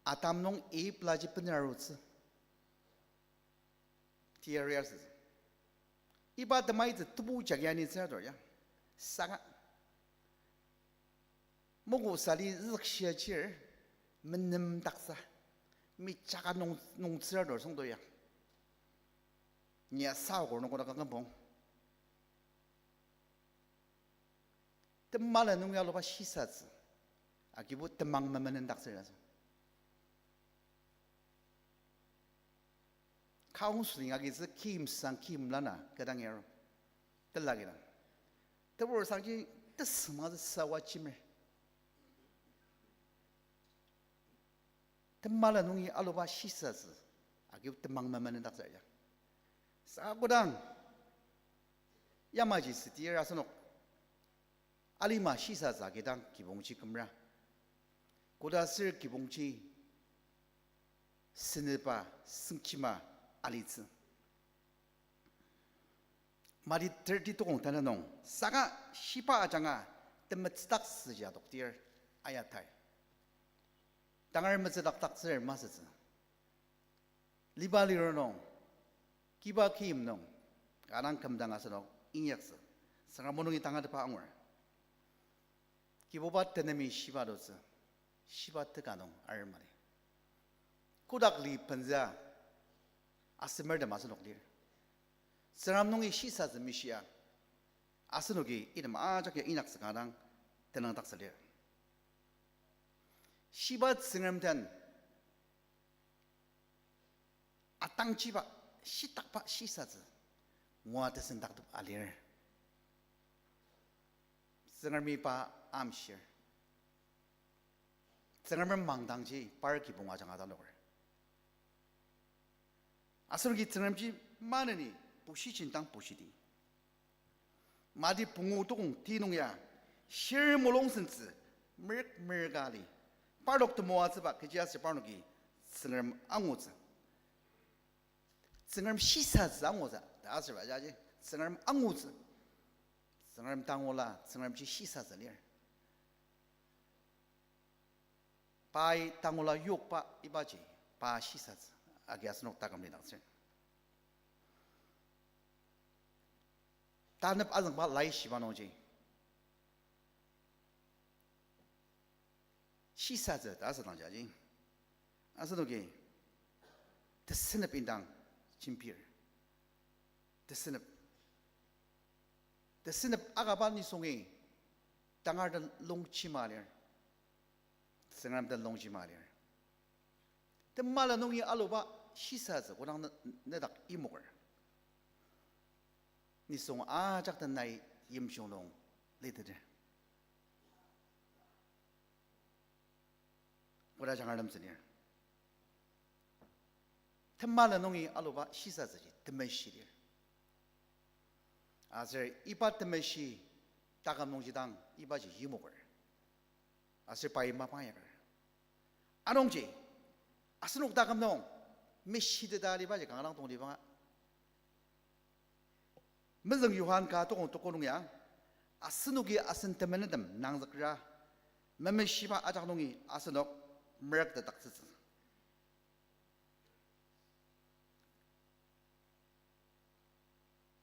Adam nung Eve laji benarutsü. Tiyari asütsü. Iba temaitsü tebu jagi ani tsüradur ya. Saka mugu sali zükshia chir menemdaktsü. Mi jaka nung, nung tsüra tor songto ya. Ni asaogo nung koda kangkümpong. Temala nungi aluba shisatsü. Agibo temang memenendaktsür asü. Counseling agitsü kimsang kimlana kedang yaro. Tela kidang. Tebur sangji tesüngmangtsü sawa chimer. Temala nungi aluba shisatsü. Agi temang memenendaktsü ya. Sa kodang yamaji sütir asenok alima shisatsü agidang kibongji kümra. Koda sür kibongji sünüba süngkima alitsü. Mati thirty tokong tanü nung, saka shiba ajanga temetsüdaktsüji adoktir ayatai. Tangar metsüdakdaktsür masütsü. Liba liro nung, kiba kim nung, kanang kümdang asenok inyaktsü. Tsüngrem o nungi tangatetba angur. Kibuba tenemi shiba arutsü, shiba teka nung arem mali. Kodak li penzü asemertem asenok lir. Tsüngrem nungi shisatsü mishia, asenoki item ajak ya inyaktsü kanga dang tenüngdaktsü lir. Shiba Tsüngrem den atangjiba, shitakba shisatsü ngua tesendaktep alir. Tsüngremi pa amshir. Tsüngrem mangdangji par kibong ajanga taloker. Asenoki Tsüngremji maneni bushijin dang bushidi. Mati pungu tokong ti nung ya, shir mulung sentsü, merük merüka ali. Parnok temoatsüba kechi aser parnoki Tsüngrem angutsü. Tsüngrem shisatsü angutsü ta asüba jaji, Tsüngrem angutsü. Tsüngrem tangula, Tsüngremji shisatsü lir. Pai tangula yokba ibaji, pa shisatsü agi asenok taküm lidaktsür. Tanep azüngba laishiba nungji shisatsü ta asüdangji aji, asenoki tesünep indang jembir. Tesünep. Tesünep akaba nisungi tangar den longjima lir. Tsüngrem den longjima lir. Temala nungi aluba shisatsü kodang ne-, nedak imoker, nisung ajak den nai yimjung nung liteter. Koda jangar lemtsü lir. Temala nungi aluba shisatsüji temeshi lir. Aser iba temeshi taküm nungji dang ibaji yimoker. Aser pai mapang yaker. Anungji, asenok taküm nung meshiteta alibaji kanga dang tongtibanga. Mezüng Johan ka tokong toko nung ya, asenoki asen temenentem nangzükra, memeshiba ajak nungi asenok merüktetdaktsütsü.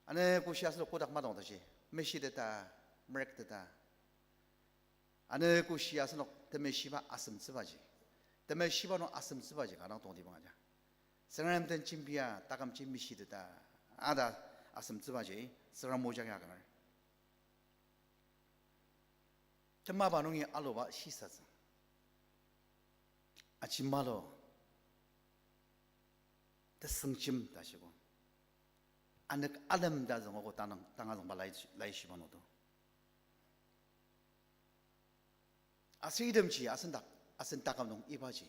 Ano koshi asenok kodak matong tashi, meshiteta, merükteta. Ano koshi asenok temeshiba asemtsübaji, temeshiba nung asemtsübaji kanga dang tongtibang aja. Tsüngrem den jembia takümji meshiteta, ada asemtsübaji, Tsüngrem o jagi akümer. Temaba nungi aluba shisatsü. Ajimalo. Tesüngjem ta shiko. Anük alem ta züngogo tanang, tanga züngba lai, laishiba nungdo. Aser itemji asen dak, asen taküm nung ibaji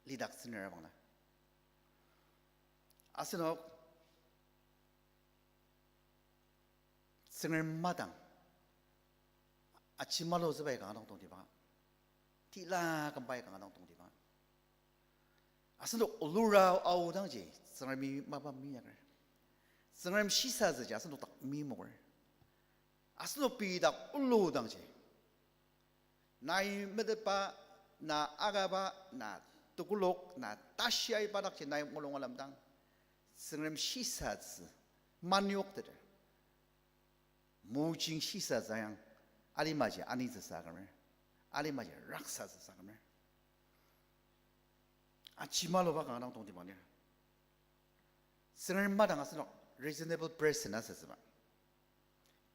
lidaktsünüra bangla, asenok Tsüngrem madang, ajimalotsübai kanga dang tongtibang, tila kümbai kanga dang tongtibang. Asenok olura aodangji Tsüngremi mapa minyaker. Tsüngrem shisatsüji asenok dak mimoker. Asenok pei dak oludangji, nai metetba, na akaba, na tekolak, na tashi aiba dakji nai mulung alemdang, Tsüngrem shisatsü manyokteter, mojing shisatsü yang, alimaji anitsüsa kümer, alimaji raksatsüsa kümer. Aji maluba kanga dang tongtibang lir. Tsüngrem madang asenok reasonable person asütsüba.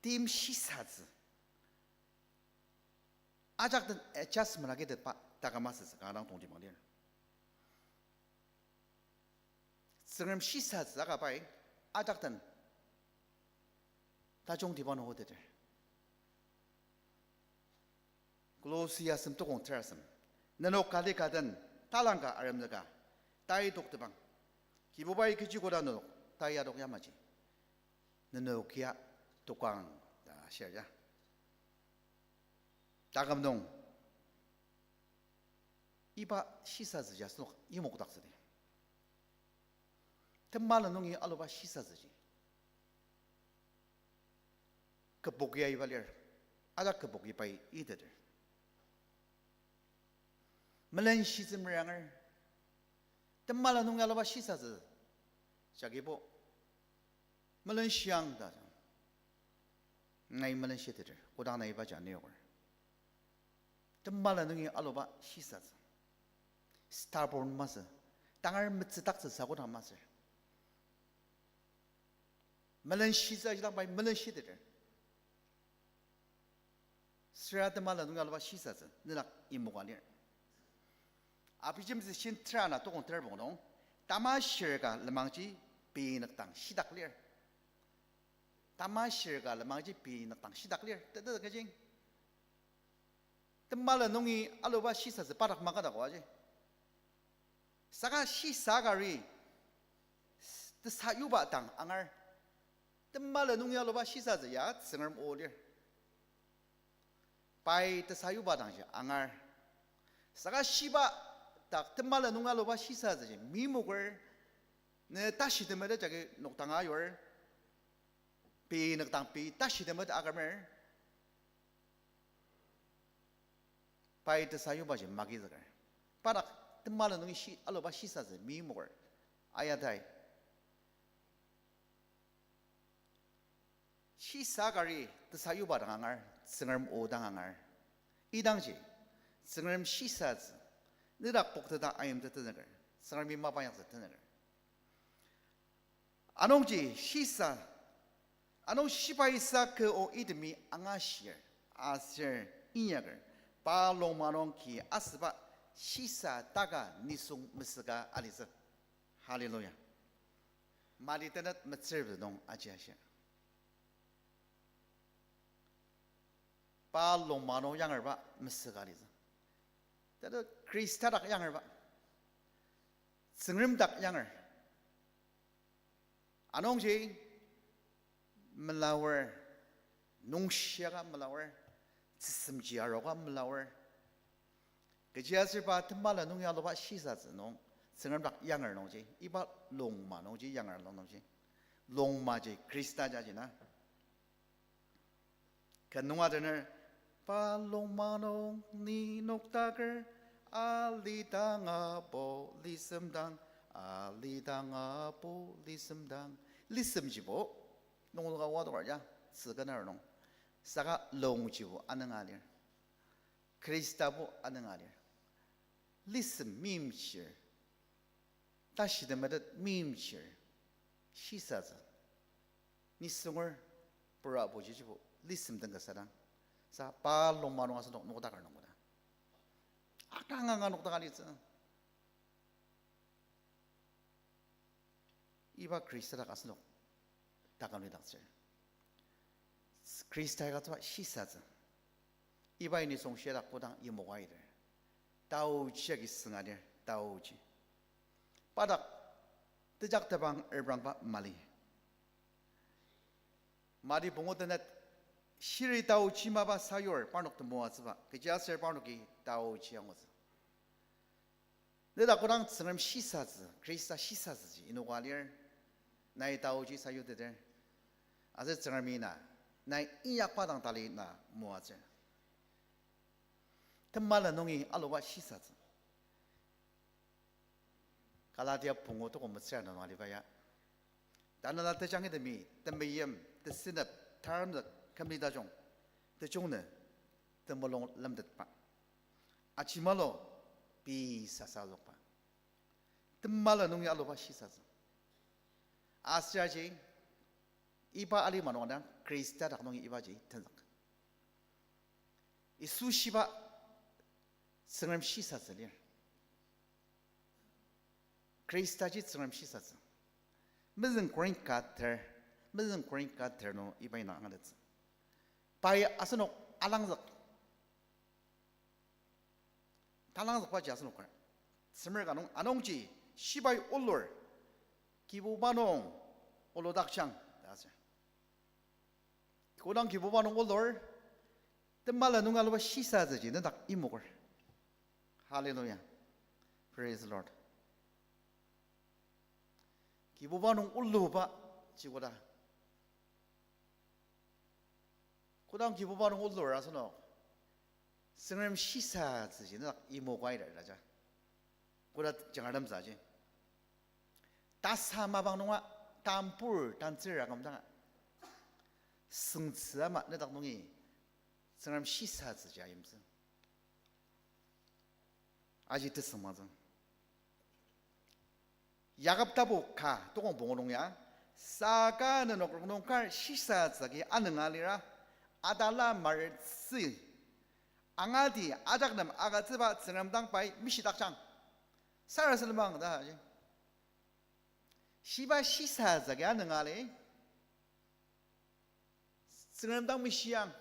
Tim shisatsü. Ajak den adjustment agitetba taküm asütsü kanga dang tongtibang lir. Tsüngrem shisatsü aka pai ajak den tajungtiba nung oteter. Kolosi asem tokong ter asem. Nenok kali ka den talangka aremzüka tai toktepang. Kibubai kechi koda nenok tai adok yamaji, nenok ya tokang ta shir ya. Taküm nung iba shisatsüji asenok imokdaktsüdi. Temala nungi aluba shisatsüji kübok ya iba lir, ajak kübok ibai iteter. Melenshitsü meranger. Temala nungi aluba shisatsü jagibo melenshiang ta, nai melenshiteter, kodang nai ibaji aneoker. Temala nungi aluba shisatsü stubborn masü, tangar metsüdaktsü sa kodang masür. Melenshitsü aji dang pai melenshiteter. Süra temala nungi aluba shisatsü nedak imoka lir. Abijemtsü shin tera ana tokong terbong nung, tamashir ka lenmangji pei nükdang shidak lir. Tamashir ka lenmangji pei nükdang shidak lir. Tete kejing. Temala nungi aluba shisatsü padak makadako aji. Saka shisa kari tesayuba dang angar. Temala nungi aluba shisatsü ya Tsüngrem o lir. Pai tesayuba dangji angar. Saka shiba dak temala nungi aluba shisatsüji meimoker, ne tashi temete jagi nokdanga ayur, pei nükdang pei tashi temete akümer, pai tesayubaji magizüker. Padak temala nungi shi- aluba shisatsü meimoker. Ayatai. Shisa kari tesayuba dang angar, Tsüngrem o dang angar. Idangji, Tsüngrem shisatsü nedak pokteta ayimtet tenüker, Tsüngremi mapa inyaktsü tenüker. Anungji shisa, anung shibaisa kü o itemi angashir, aser inyaker, pa longma nung ki asüba shisa taka nisung mesüka alitsü. Hallelujah. Mati tenet metsürpü nung aji ashi. Pa longma nung yangerba mesüka alitsü. Tata Khrista dak yangerba, Tsüngrem dak yanger. Anungji melawer, nungshiaka melawer, tsüsemji aroka melawer. Kechiaser pa temala nungi aluba shisatsü nung, Tsüngrem dak yanger nungji, iba longma nungji yanger nung nungji. Longmaji Khrista jaji na. Ken nung adener, pa longma nung ni noktaker, alidang apu lisemdang, alidang apu lisemdang. Lisemjibo nungdoka oa tokar ya, tzü kenar nung. Saka longjibo anünga lir. Khristabo anünga lir. Lisem meimchir, tashi temetet meimchir, shisatsü. Nisunger pura apujibo lisem den kasa dang. Sa pa longma nung asenok nokdaker nung koda, akanga nga nokdaka litsü. Iba Khrista dak asenok taküm lidaktsür. Khrista ya ka tsüba shisatsü. Iba ya nisung shitak kodang yimoka iter, taochi agi sünga lir, taochi. Padak tejaktepang erbrangba mali. Mati pungu tenet, shiri taochi mapa sayur parnok temoatsüba, kechiaser parnoki taochi angutsü. Neta kodang Tsüngrem shisatsü, Khrista shisatsüji inoka lir, nai taochi sayuteter. Aser Tsüngremi na, nai inyakba dang tali na moatsür. Temala nungi aluba shisatsü. Galatia pungu toko metsür ana nung aliba ya. Tanela tejangitemi temeim, tesünep, taramzük, kümli tajung, tejung nü, temulung lemtetba, ajimalo, pei sasa lokba. temala nungi aluba shisatsü. Aser aji, iba alima nung dang Khrista dak nungi ibaji tenzük. Yisu shiba Tsüngrem shisatsü lir. Khristaji Tsüngrem shisatsü. Mezüng Korinth ka ter, Mezüng Korinth ka ter nung iba indang angatettsü. Pai asenok alangzük. Talangzükbaji asenok kar. Semer ka nung anungji shibai olur, Kibuba nung oludakjang ta asür. Kodang Kibuba nung olur, temala nung aluba shisatsüji nedak imoker. Hallelujah. Praise the Lord. Kibuba nung oluba ji koda. Kodang Kibuba nung olur asenok, Tsüngrem shisatsüji nedak imoka ira ta ja. Koda jangratemtsüji, tasa mapang nunga, tambur tantsür akümdanga, süngtsü ama nedak nungi Tsüngrem shisatsüji ayimtsü. Aji tesüngmangtsü. Yakob tapu ka tokong pungu nung ya, saka nenok rongnung kar shisatsü agi anünga lira, atala maritsü, angati ajak nem agütsüba Tsüngrem dang pai mishidakjang. Sarasadem bang ta ji. Shiba shisatsü agi anünga li. Tsüngrem dang mishiang.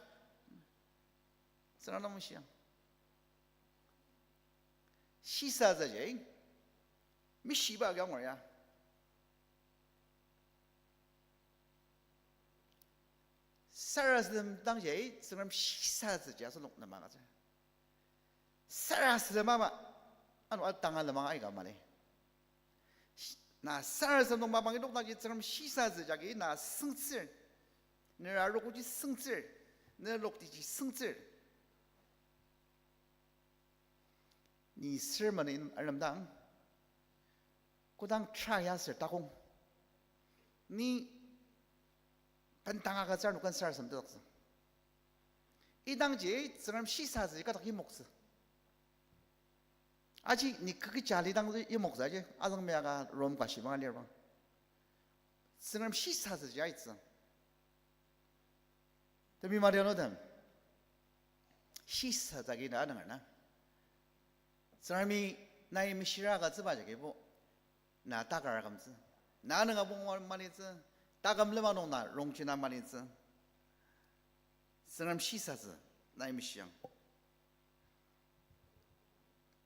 Tsüngrem dang mishiang. Shisatsüji mishiba agi angur ya. Sarasadem dangji Tsüngrem shisatsüji asenok nem agütsür. Sarasadem ama, ano atanga lenmang aika mali. Na sarasadem nung mapang idokdangji Tsüngrem shisatsü jagi na süngtsür. Nera rokoji süngtsür. Ne loktiji süngtsür. Ni sermon in aremdang, kodang try aser takong, ni bendang agütsür nung ken sarasadem tedaktsü. Idangji Tsüngrem shisatsü kadak imoktsü. Aji ni kü kecha lidang imoktsü aji, azüng meyaka Rom ka shibanga lir bang. Tsüngrem shisatsüji aitsü. Temi madianutem, shisatsü agi na anünger na, Tsüngremi nai mishira agütsüba jagibo, na takar akümtsü, na nüngabong malitsü, taküm lima nung na rongchina malitsü. Tsüngrem shisatsü nai mishiang.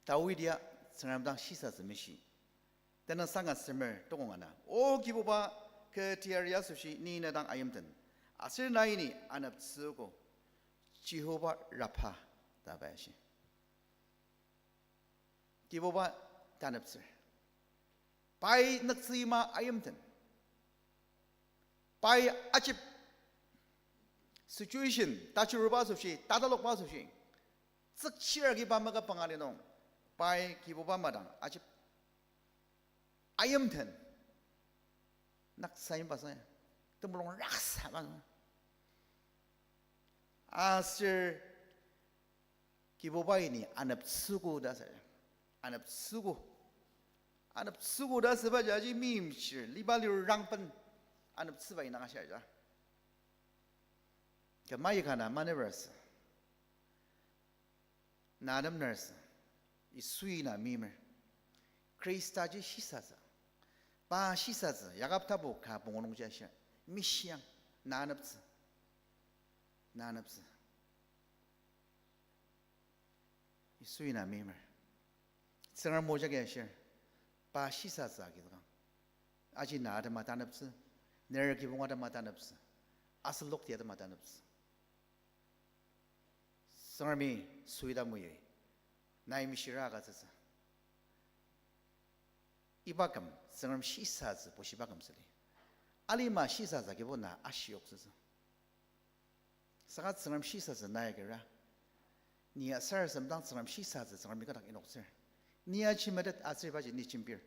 Dawid ya Tsüngrem dang shisatsü mishi. Tenüngsanga semer tokong ana, O Kibuba, kü teyari asoshi ni ne dang ayimten, aser nai ni aneptsüogo, Jehovah Rapha ta pai ashi. Kibuba taneptsür. Pai nüktsüima ayimten, pai ajep, situation tachiruba asoshi, tatalokba asoshi, tsükchir agiba maka pangani nung, pai Kibuba madang ajep ayimten, nüktsüimba sa, temulung raksa ba. Aser Kibubai ni aneptsüogo ta sa, aneptsüogo, aneptsüogo ta süba jaji meimchir liba lirangpen aneptsüba indang ashir ja. Kü maika na maneber sü, na nemner sü, Yisui na meimer. Khristaji shisatsü. Pa shisatsü, Yakob tapu ka pungu nungji ashir, mishiang, na aneptsü, na aneptsü. Yisui na meimer. Tsüngrem o jagi ashir, pa shisatsü agizükang. Aji na atema taneptsü, ner kibong atema taneptsü, aselokti atema taneptsü. Tsüngremi suida muioi, nai mishira agütsütsü. Iba küm Tsüngrem shisatsü bushiba küm süli. Alima shisatsü agibo na ashiyoktsütsü. Saka Tsüngrem shisatsü nai kira, ni ya sarasadem dang Tsüngrem shisatsü Tsüngremi kadak inoktsür. Ni ya chimetet atsübaji ni chimbir.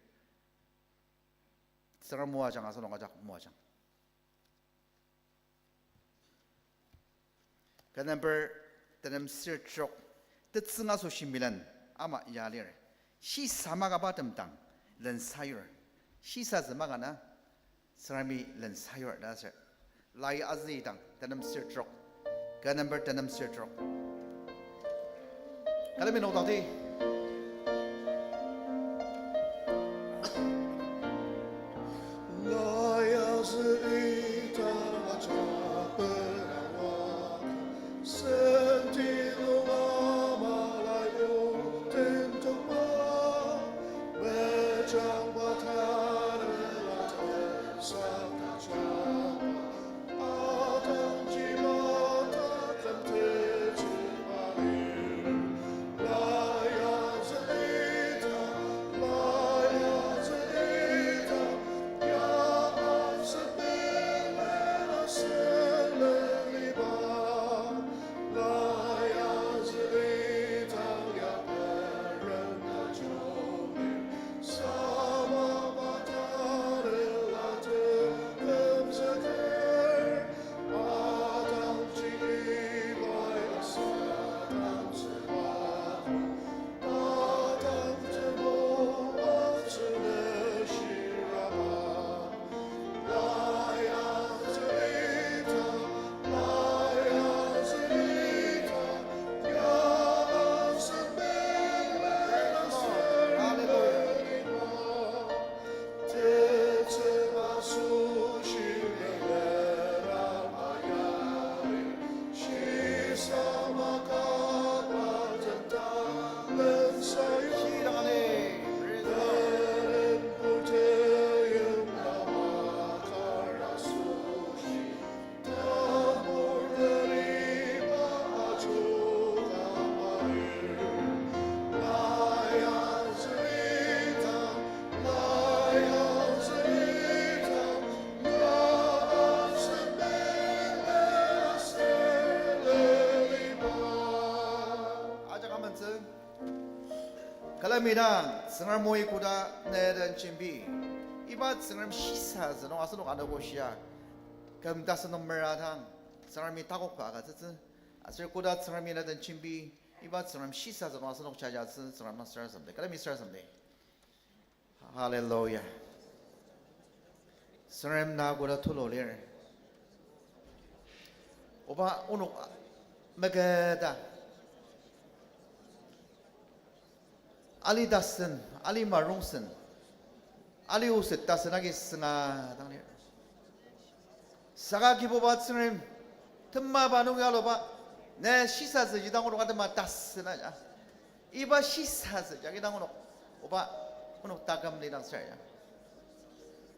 Tsüngrem moajang, asenok ajak moajang. Kü number tenem sür trok, tetsüng asoshi milen ama ya lir. Shisa makaba temdang, lensayur. Shisatsü maka na, Tsüngremi lensayur ta sür. Lai azüngdang tenem sür trok. Ka number tenem sür trok. Kalemi nokdangdi. Lai azü ita ajak perawa, senti lung ama lai o tentokba, mejangba tanela tepsang tajaba, Ajak amentsü. Külemi dang Tsüngrem oi koda ne den jembi. Iba Tsüngrem shisatsü nung asenok anogo shia küm tasen nung meradang, Tsüngremi takokba agütsütsü. Aser koda Tsüngremi ne den jembi, iba Tsüngrem shisatsü nung asenok jajatsü, Tsüngrem na sarasademdi. Külemi sarasademdi. Hallelujah. Tsüngrem na koda tulu lir. Oba onok meketa. Ali tasen, alima rongsen, ali oset tasen agi sünga dang lir. Saka Kibuba Tsüngrem, temaba nung yaluba, ne shisatsü ji dang onok atema tasen aja. Iba shisatsü jagi dang onok, oba, onok taküm lidang sür ya.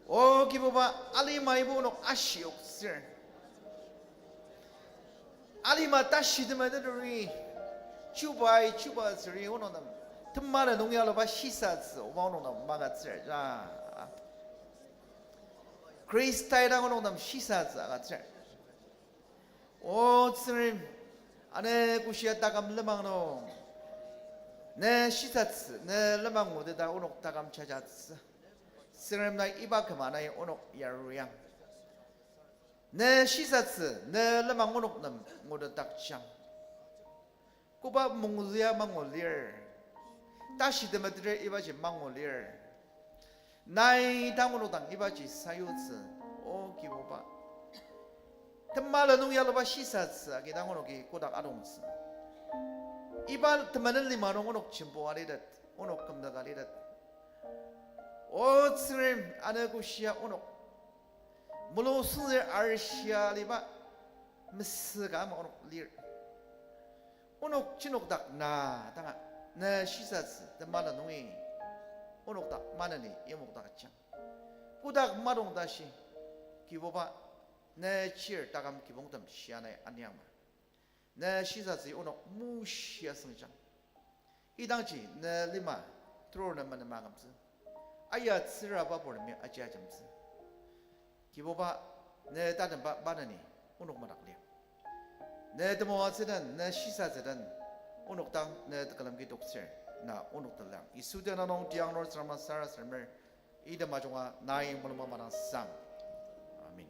O Kibuba, alimaibo onok ashiyoktsür. Alima tashi temeteteri, chubai chubatsüri onok nem, temala nung yaluba shisatsü, oba onok nem magütsür ya. Khrista idang onok nem shisatsü agütsür. O Tsüngrem, ane koshia taküm lenmang nung, ne shisatsü, ne lenmang nguteta onok taküm jajatsü. Tsüngrem nai iba küma nai onok yaruyang. Ne shisatsü, ne lenmang onok nem ngutetdakjang. Koba mongzüa mangu lir. Tashi temeteter ibaji mangu lir. Nai dang onok dang ibaji sayutsü, O Kibuba. Temala nung yaluba shisatsü agi dang onoki kodak adongtsü. Iba temenen lima nung onok jembo alitet, onok kümdaka litet. O Tsüngrem, ane koshia onok mulu süngzür arishia aliba mesüka ama onok lir. Onok jenokdak na danga, ne shisatsü temala nungi, onok dak maneni imokdakjang. Kodak madong tashi, Kibuba, ne chir taküm kibongtem shia nai aniangma. Ne shisatsü onok mushia süngjang. Idangji ne lima, turo ne menema akümtsü. Aya tsüraba purtemi aji ajemtsü. Kibuba, ne tatemba baneni onok madak lir. Ne temoatsü den, ne shisatsü den, onok dang ne tekülem ki toktsür, na onok telang. Yisu tenüng nung tiang nor Tsüngrem sarasademer, item ajunga nai mulung mamadang sang. Amen.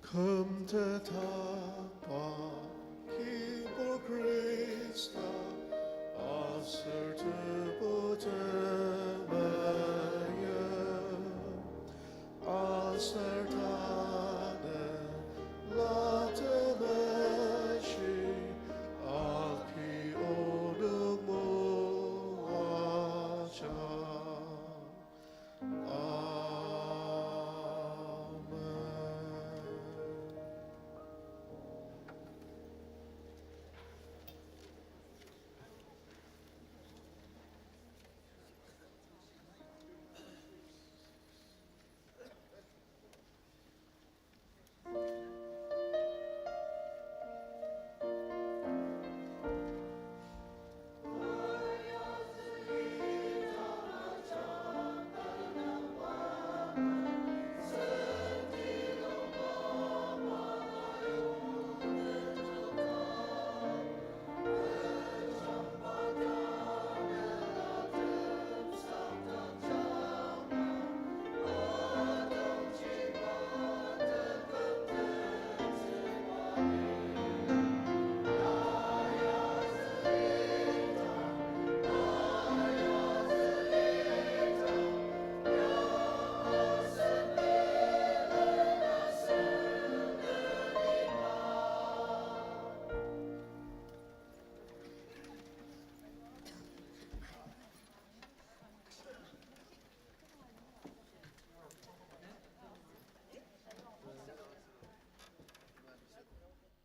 Kümtetakba Kibur Khrista, aser